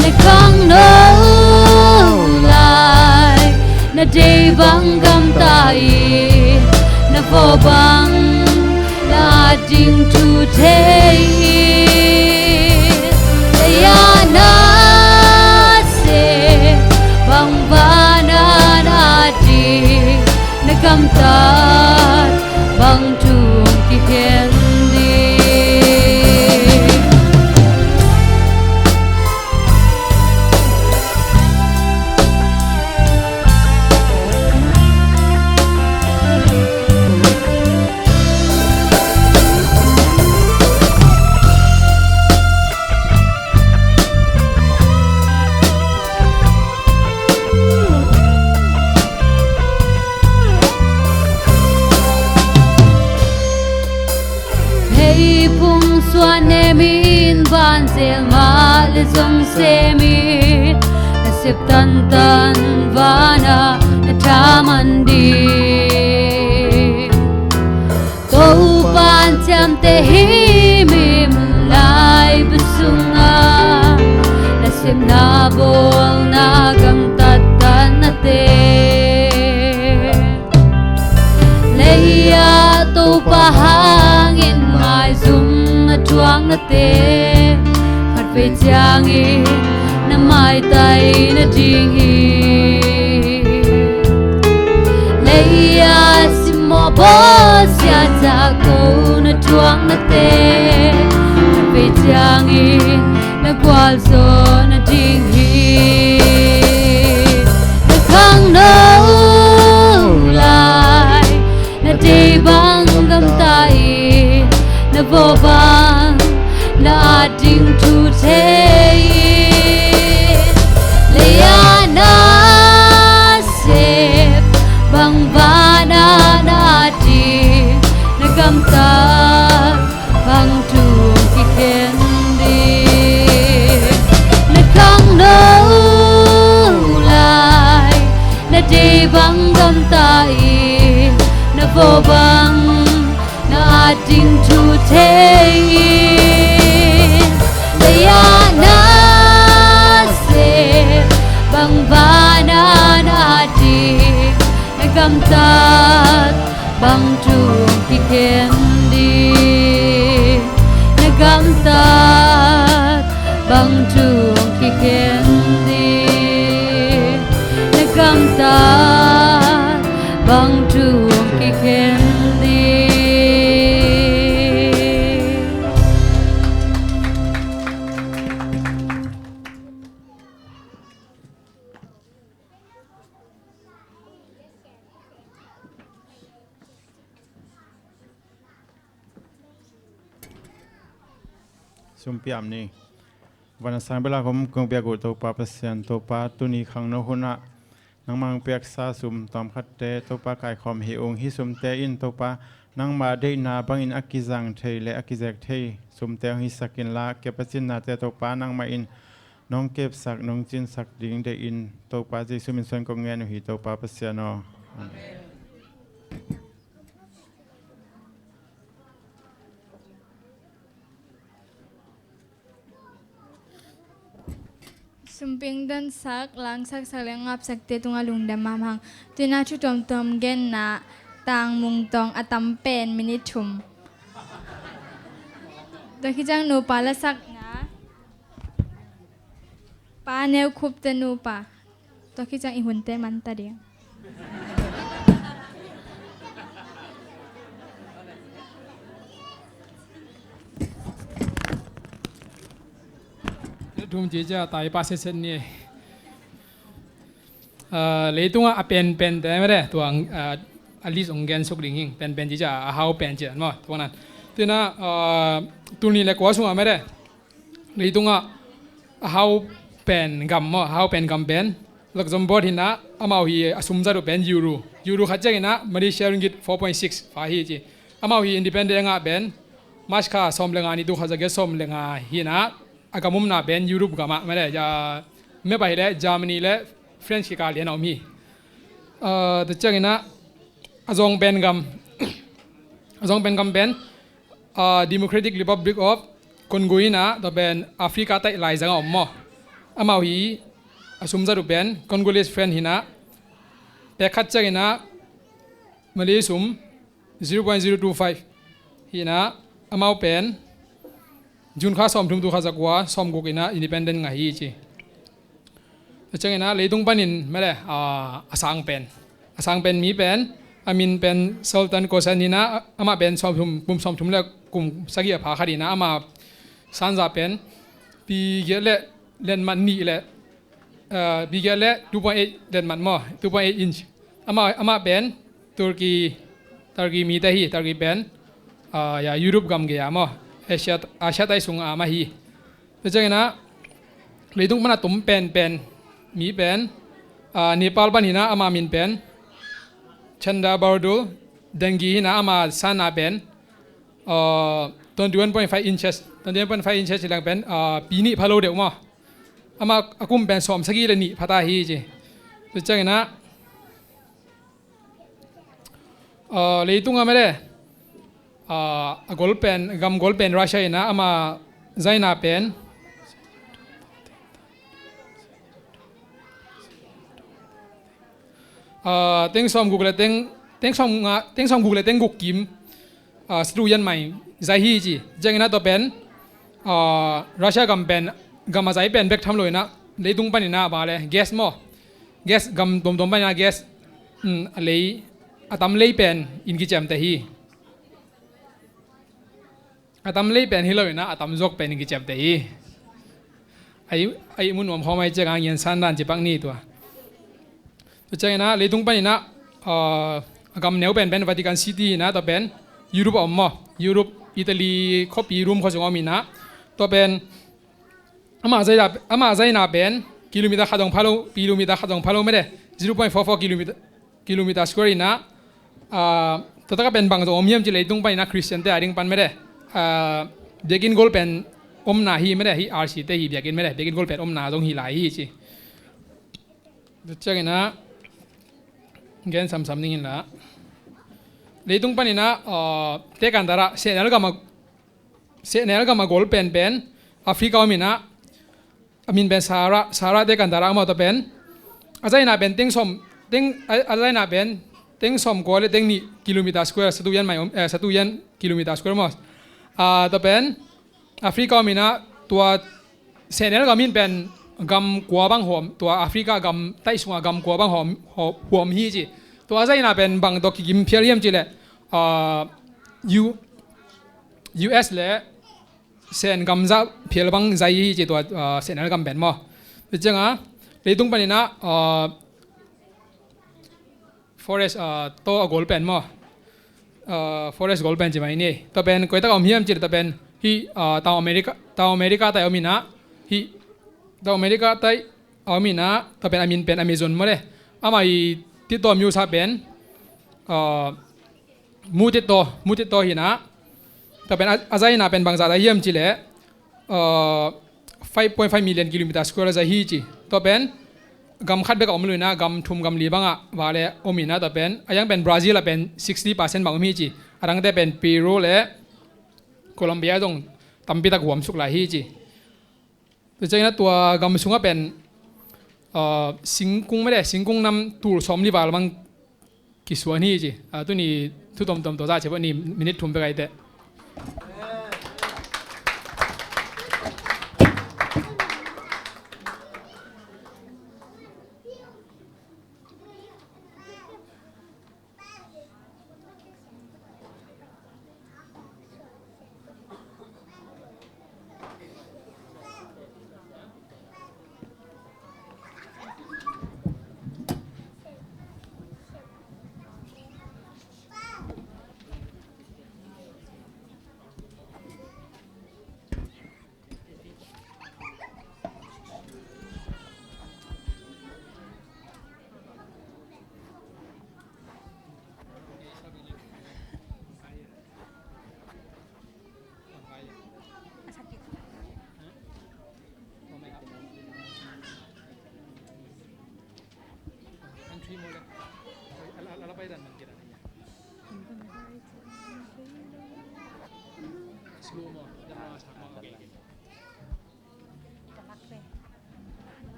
Na khangno lai na dei bang gamta i, na vaw bang na ding thu thei i, na ya na se bang vana na ding na gamtat bang thu kikhen ding. Pheipung suan nemin ban zel mah le zong semi, na sep tantan vana na thaman di. Topan ciamte hi mi mun lai bu sunga, na sepna bawlna gamtat tanate. Lei-ah Topa hangin maizum na thuak nate, khatvei ciangin na maitai na ding hi. Lei-ah simmawh bawlsia zahko na thuak nate, khatvei ciangin na gualzo na ding hi. Na khangno lai na dei bang gamta i, na vaw bang na ding thu thei i, lei-ah na sep bang vana na ding na gamtat bang thu kikhen ding. Na khangno lai na dei bang gamta i, na vaw bang na ding thu thei i, lei-ah na sep bang vana na ding na gamtat bang thu kikhen ding. Na gamtat bang thu kikhen ding. Na gamtat bang thu kikhen ding. Sumpiam ni. Van a sang bel a om kong biak uh Topa Pasian, Topa tuni khangno hunah nangmah hong piaksa sum tawmkhatte Topa kaikhawm hi ung. Hih sumte in Topa nangmah deihna bangin a kizang thei le a kizek thei sumte hong hisak inla, kep a cinnate Topa nangmah in nong kepsak nong cinsak ding deihin Topa Jesu min suang kong ngen uh hi Topa Pasian aw. Amen. Sumping donsak, langsaksak le ngapsakte tungah lungdam mahmah hang. Tuna thu tuamtuam genna tangmung tawng a tam pen minit thum. Tua khit ciang nupa lasakna Pa Neu Khup te nupa. Tua khit ciang i hunte manta ding. Tum ci cia tai pa setset ni. Ah, leitungah a penpen te mede tua, ah, a list ong gen suk ding hing, penpen ci cia a hau pen ci maw, tua nan. Tina, ah, tul nih le kua sungah mede leitungah a hau pen gam maw, a hau pen gam pen Luxembourg hi na, amau hi a sum zat uh pen euro. Euro khat ciangin ah Malaysia ringgit four point six fa hi ci. Amau hi independent ngah pen March kha sawm le nga ni, tul khat za giat sawm le nga hi na, a gam umna pen Europe gam ah mede, map ah hi le Germany le France kikal lian a om hi. Ah, tua ciangin ah a zawng pen gam, a zawng pen gam pen, ah, Democratic Republic of Congo hi na, tua pen Africa taih laizang a om maw. Amau hi a sum zat uh pen Congolese franc hi na, pek khat ciangin ah Malay sum zero point zero two five hi na, amau pen June kha sawmthum, tul khat za kua sawmguk in ah independent ngah hi ci. Tua ciangin ah leitung panin mede, ah, a sang pen, a sang pen mi pen a min pen Sultan Kosen hi na, amah pen sawmthum, kum sawmthum le kum sagih a pha khat hi na, ama sanza pen pi giat le letmat nih le, ah, pi giat le two point eight letmat maw, two point eight inch. Amah, amah pen Turkey, Turkey mite hi. Turkey pen, ah, ya, Europe gam gei a maw, Asia, Asia taih sungah amah hi. Tua ciangin ah leitung pan a tum penpen mi pen, ah, Nepal pan hi na, ama min pen Chanda Bahadur Dangi hi na, ama sanna pen, ah, twenty one point five inches, twenty one point five inches hi lang pen, ah, pi nih pha lo deuh maw. Ama a kum pen sawm sagih le nih pha ta hi ci. Tua ciangin ah, ah, leitung a mede, ah, a gol pen, gam gol pen Russia hi na, ama zaina pen, ah, teng sawmguk le teng, teng sawmnga, teng sawmguk le teng guk kim, ah, satu yan mai zai hi ci. Ciangin ah tua pen, ah, Russia gam pen, gam a zai pen bek tham lo in ah, leitung panin ah bang le gas maw, gas, gam tuamtuam panin ah gas, um, a lei, a tam lei pen in kiciamteh hi. A tam lei pen hi lo in ah, a tam zuak pen in kiciamteh hi. Ai, ai mun nuam khawm ai ciang a ngian san dan ci pak ni tua. Tua ciangin ah leitung panin ah, ah, a gam neu pen pen Vatican City hi na, tua pen Europe a om maw. Europe, Italy khuapi, Rome khua sung a om hi na, tua pen ama zaina, ama zaina pen kilometer khat zong pha lo, kilometer khat zong pha lo mede, zero point four four kilometer, kilometer square hi na, ah, tua tak a pen bang zong om hiam ci leitung panin ah Christian te a ding pan mede, ah, biakinn gol pen omna hi mede, hi R C te hi biakinn mede, biakinn gol pen omna zong hi lai hi ci. Tua ciangin ah gen samsam ning in la. Leitung panin ah, ah, tekandara, sehnel gam a, sehnel gam a gol penpen Africa om hi na, a min pen Sahara, Sahara tekandara maw, tua pen a zaina pen teng sawm, teng, a, a zaina pen teng sawm kua le teng nih kilometer square, satu yan mai om, eh, satu yan kilometer square maw. Ah, tua pen Africa om hi na, tua sehnel gam in pen gam kua bang huam, tua Africa gam taih sungah gam kua bang huam, huam, huam hi ci. Tua a zaina pen bang tawh kigim phial hiam ci le, ah, U, U S le Sen gam zah phial bang zai hi ci tua, ah, sehnel gam pen maw. Tua ciangin ah leitung panin ah, ah, forest, ah, taw a gol pen maw. Ah, forest gol pen ci mai ni. Tua pen koi tak a om hiam ci le tua pen hih, ah, Taung America, Taung America taih om hi na. Hih Taung America taih a om hi na, tua pen a min pen Amazon maw le. Amah i titaw myo sa pen, ah, mu titaw, mu titaw hi na. Tua pen a, a zaina pen bangzah zai hiam ci le, ah, five point five million kilometer square zai hi ci. Tua pen gam khat bek a om lo hi na, gam thum gam li bangah va le om hi na. Tua pen a yang pen Brazil ah pen sixty percent bang om hi ci. A dangte pen Peru le Colombia zong tampi tak huam suk lai hi ci. Tua ciangin ah tua gam sungah pen, ah, singkung mede, singkung nam tul sawm li val bang kisuan hi ci. Ah, tuni thu tomtom tua zah ci pah ni, minute thum bek ai teh.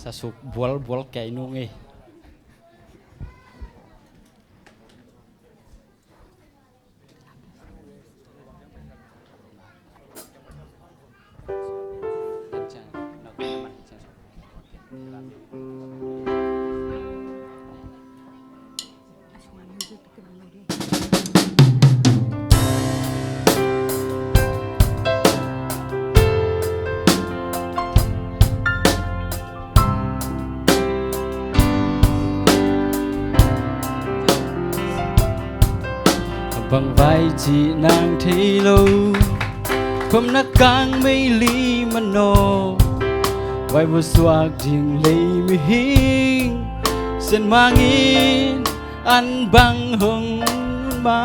Sasuk bual bual kei nung ei. A bang vai cih nang thei lo, khom na kang mei li manaw, vai vua suak ding lei mihing, Sen Mang in an bang hong ma.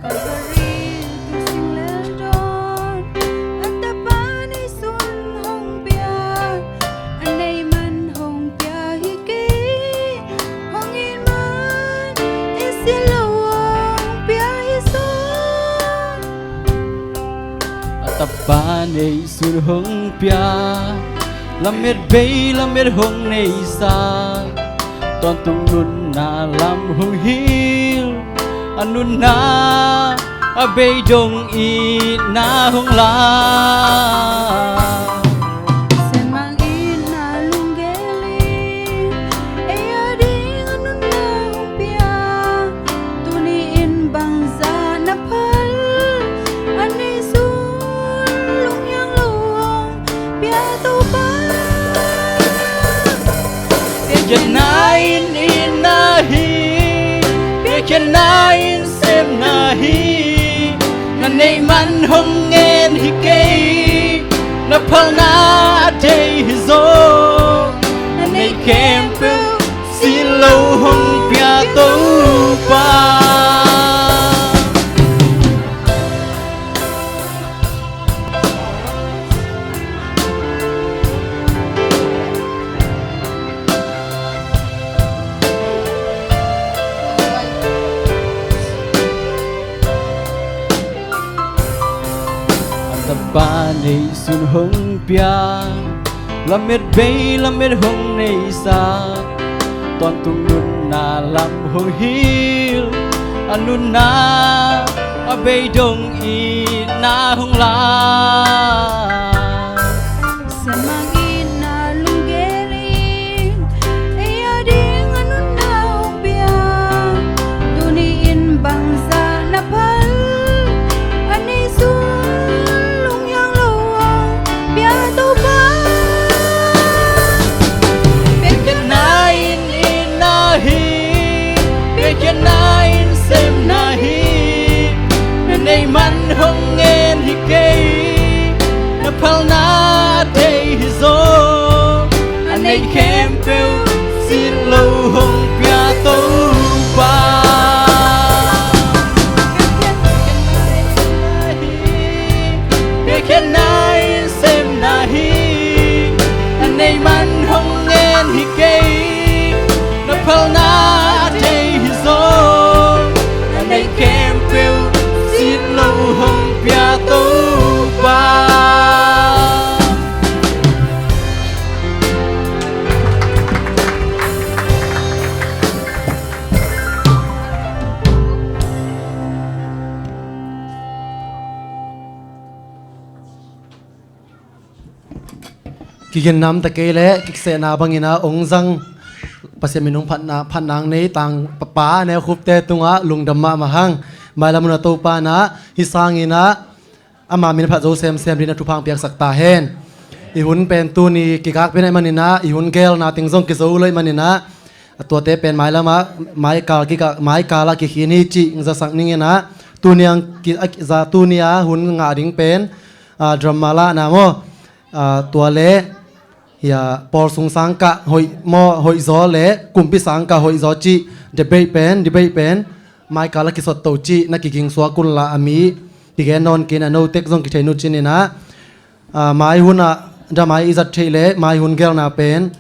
Kalvari tung sing lel dawn, a tapa nei sun hong pia, a nei man hong pia hi kei, hong it man i si lo hong pia hi zaw. A tapa nei sun hong pia, lamet bei lamet hong neisa, tawntung nunna lam hong hil, a nunna a bei dong itna hong la. Sen Mang itna lunggel in ei a ding a nunna hong pia, tuni in bangzah na phal, a nei sun lunghiang lo hong pia Topa. Biakhiatna in itna hi, biakhiatna in sepna hi, na neih man hong ngen hi kei, na phalna a dei hi zaw, na neih khempeuh sin lo hong pia Topa. A tapa nei sun hong pia, lamet bei lamet hong neisa, tawntung nunna lam hong hil, a nunna a bei dong itna hong la. Sen Mang itna lunggel in ei a ding a nunna hong pia, tuni in bangzah na phal, a nei sun lunghiang lo hong pia Topa. Biakhiatna in itna hi, biakhiatna in sepna hi, na neih man hong ngen hi kei, na phalna a dei hi zaw, a neih khempeuh sin lo hong pia Topa. Biakhiatna in sepna hi, na neih man hong ngen hi kei, na phalna a dei hi zaw, na neih khempeuh sin lo hong pia Topa. Kigen nam ta kei leh kiksehna bangin ah ong zang, Pasian min ong phatna, phatna nei tang pa, pa neu khupte tungah lungdam mahmah hang. Mailam hun ah Topa in ah hih sangin ah ama min phat zo semsem dingin a thupha piaksak ta hen. I hun pen tuni kikak pen ahih manin ah, i hun gelna teng zong kizo lo ahih manin ah, a tuate pen mailam ah, maikal kikak, maikal ah kikhin hi cih zasak ning in ah, tuni ang ki, a, za tuni a hun ngah ding pen, a, drama lahna maw? A, tua leh Hia, pawl sung sangkah hoih maw, hoih zaw le kumpi sangkah hoih zaw cih debate pen, debate pen maikal a kisot to cih na kiging suak unla a mi kigen nawn kei in ah, note zong kithei nu cin in ah, ah, mai hun ah damai i zat theih le mai hun gelna pen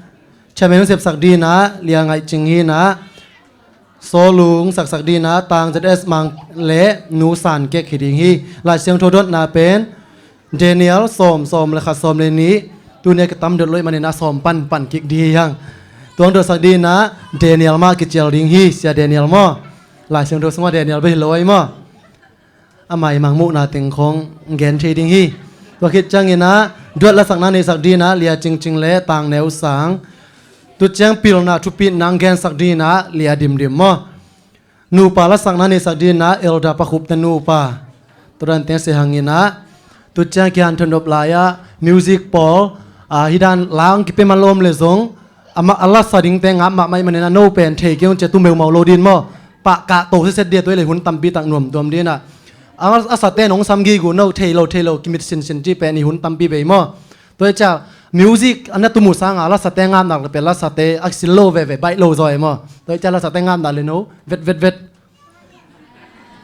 Chairman hun sepsak ding in ah Lia Ngaih Cing hi in ah, sawlung saksak ding in ah Tang Z S Mang le Nu San Kek hi ding hi. Lai Siangtho dotna pen Daniel sawm, sawm le khat, sawm le nih. Tuni a kitam dot lo ahih manin ah sawm pan pan kik ding hi hang. Tua hong dotsak ding in ah Daniel mah kicial ding hi, Sia Daniel maw. Lai Siangtho sungah Daniel bek hi lo ahi maw. Amah i mangmuhna teng khawng gen thei ding hi. Tua khit ciangin ah duet lasakna neihsak ding in ah Lia Cing Cing le Tang Neu Sang. Tu ciang pilna thupitna hong gensak ding in ah Lia Dim Dim maw. Nupa lasakna neihsak ding in ah Elder Pa Khup te nupa. Tua dan teng sia hang in ah, tu ciang kihanthawn nop lai-ah music pawl, ah, hih dan la hong kipia man lo om le zong, amah a lasa dingte ngap mahmah ahih manin ah no pen thei kei ung ci-a tu meumau lo ding maw. Pah kah to setset ding a, tua hi leh hun tampi tak nuam tuam ding in ah. A, a sate nong sam gige uh, no thei lo, thei lo, kimit sinsin cih pen i hun tampi bei maw. Tua hi ciah music a na tum uh sangin lasate ngap nak leh pen lasate a sil lo veve, baih lo zaw e maw. Tua hi ciah lasate ngap nak leh no vet vet vet.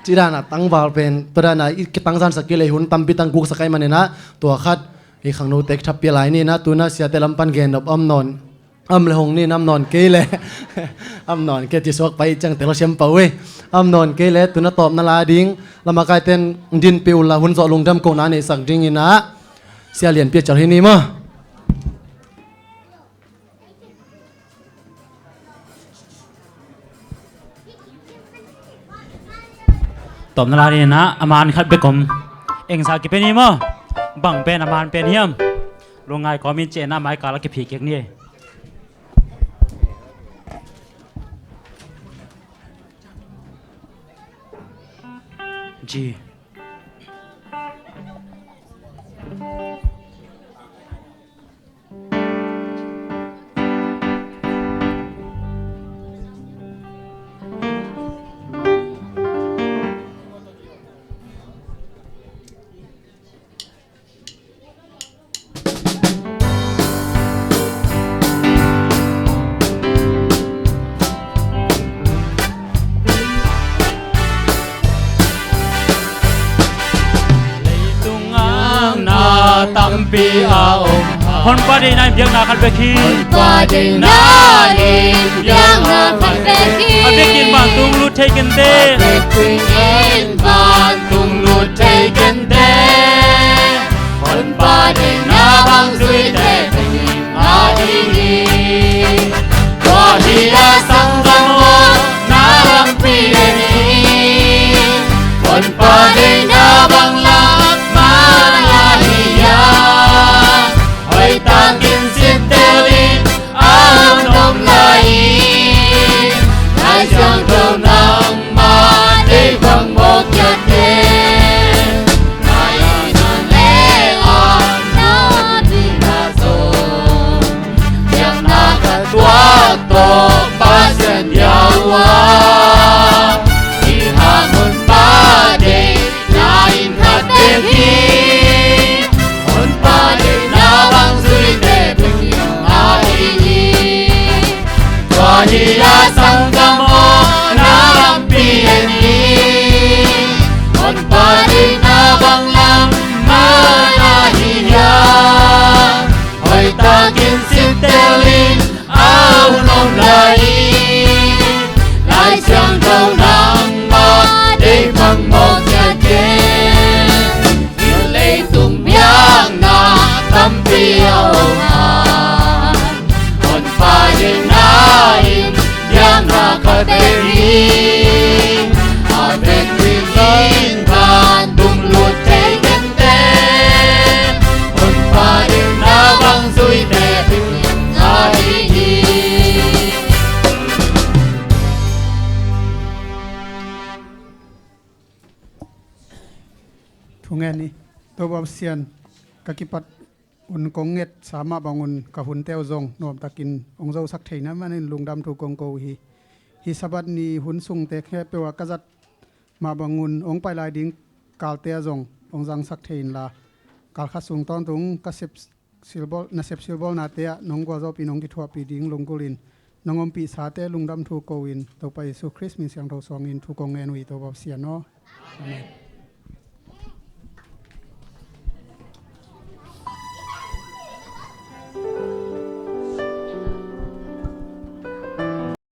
Ci dan a tangval pen, tua dan a i kitangzansak kei leh hun tampi tak guksak ahih manin ah, tua khat i khangnote kithapiak lai ni in ah, tu in ah siate lam pan gen nop om nawn, om leh hong ni in ah, om nawn kei leh, om nawn kei ci suak pai ciang tel siam pah uh e. Om nawn kei leh tu in ah tawpna la ding, lamakaite'n dinpih unla hun zawh lungdam kohna neihsak ding in ah, Sia Lian Pia Cial hi ni maw. Tawpna la ding in ah, a man khat bek om. Engsa kipia ni maw. Bang pen a man pen hiam. Lungngai kawmin ci-in ah maikal a kiphikik ni. G. Leitung ah na tampi a om. Honpa deihna in biakna khat bek hi. Honpa deihna in biakna khat bek hi. A biakinn vantung lut thei kenteh. A biakinn vantung lut thei kenteh. Honpa deihna bang zuite ahi hi. Tua hi a sanggam aw, na lampi en in. Honpa deihna bang lam man ahi hiam. Hoihtakin sintel in, a hun om lai in. Lai Siangtho nangmah deih bang mawk hiam te. Nai na le a na ding a zong, biakna ka tuak tawh Pasian bia uh a, i hang Honpa deihna in khat bek hi. Honpa deihna bang zuite bek hi ahi hi. Tua hi a sanggam aw, na lampi en in. Honpa deihna bang lam man ahi hiam. Hoihtakin sintel in, a hun om lai in. Lai Siangtho nangmah deih bang mawk hiam te. Hih leitung biakna tampi a om a, Honpa deihna in biakna khat bek hi. A biakinn vantung lut thei kenteh. Honpa deihna bang zuite ahi hi. Thungen ni, Topa Pasian, ka kipat un kong ngetsa mah bangun ka hunte uh zong nuamtakin hong zosak theihna manin lungdam thu kong ko uh hi. Hih Sabbath ni hun sungte khempeuh ah ka zat mah bangun hong pai lai ding kalte ah zong hong zangsak thei inla, kal khat sung tawntung ka sep silbawl, nasep silbawlnate ah nong gualzawhpih, nong kithuahpih ding lunggulhin, nong ompihsate lungdam thu ko-in, Topa Jesu Khrist min siangtho suangin thu kong ngen uh hi, Topa Pasian aw. Amen.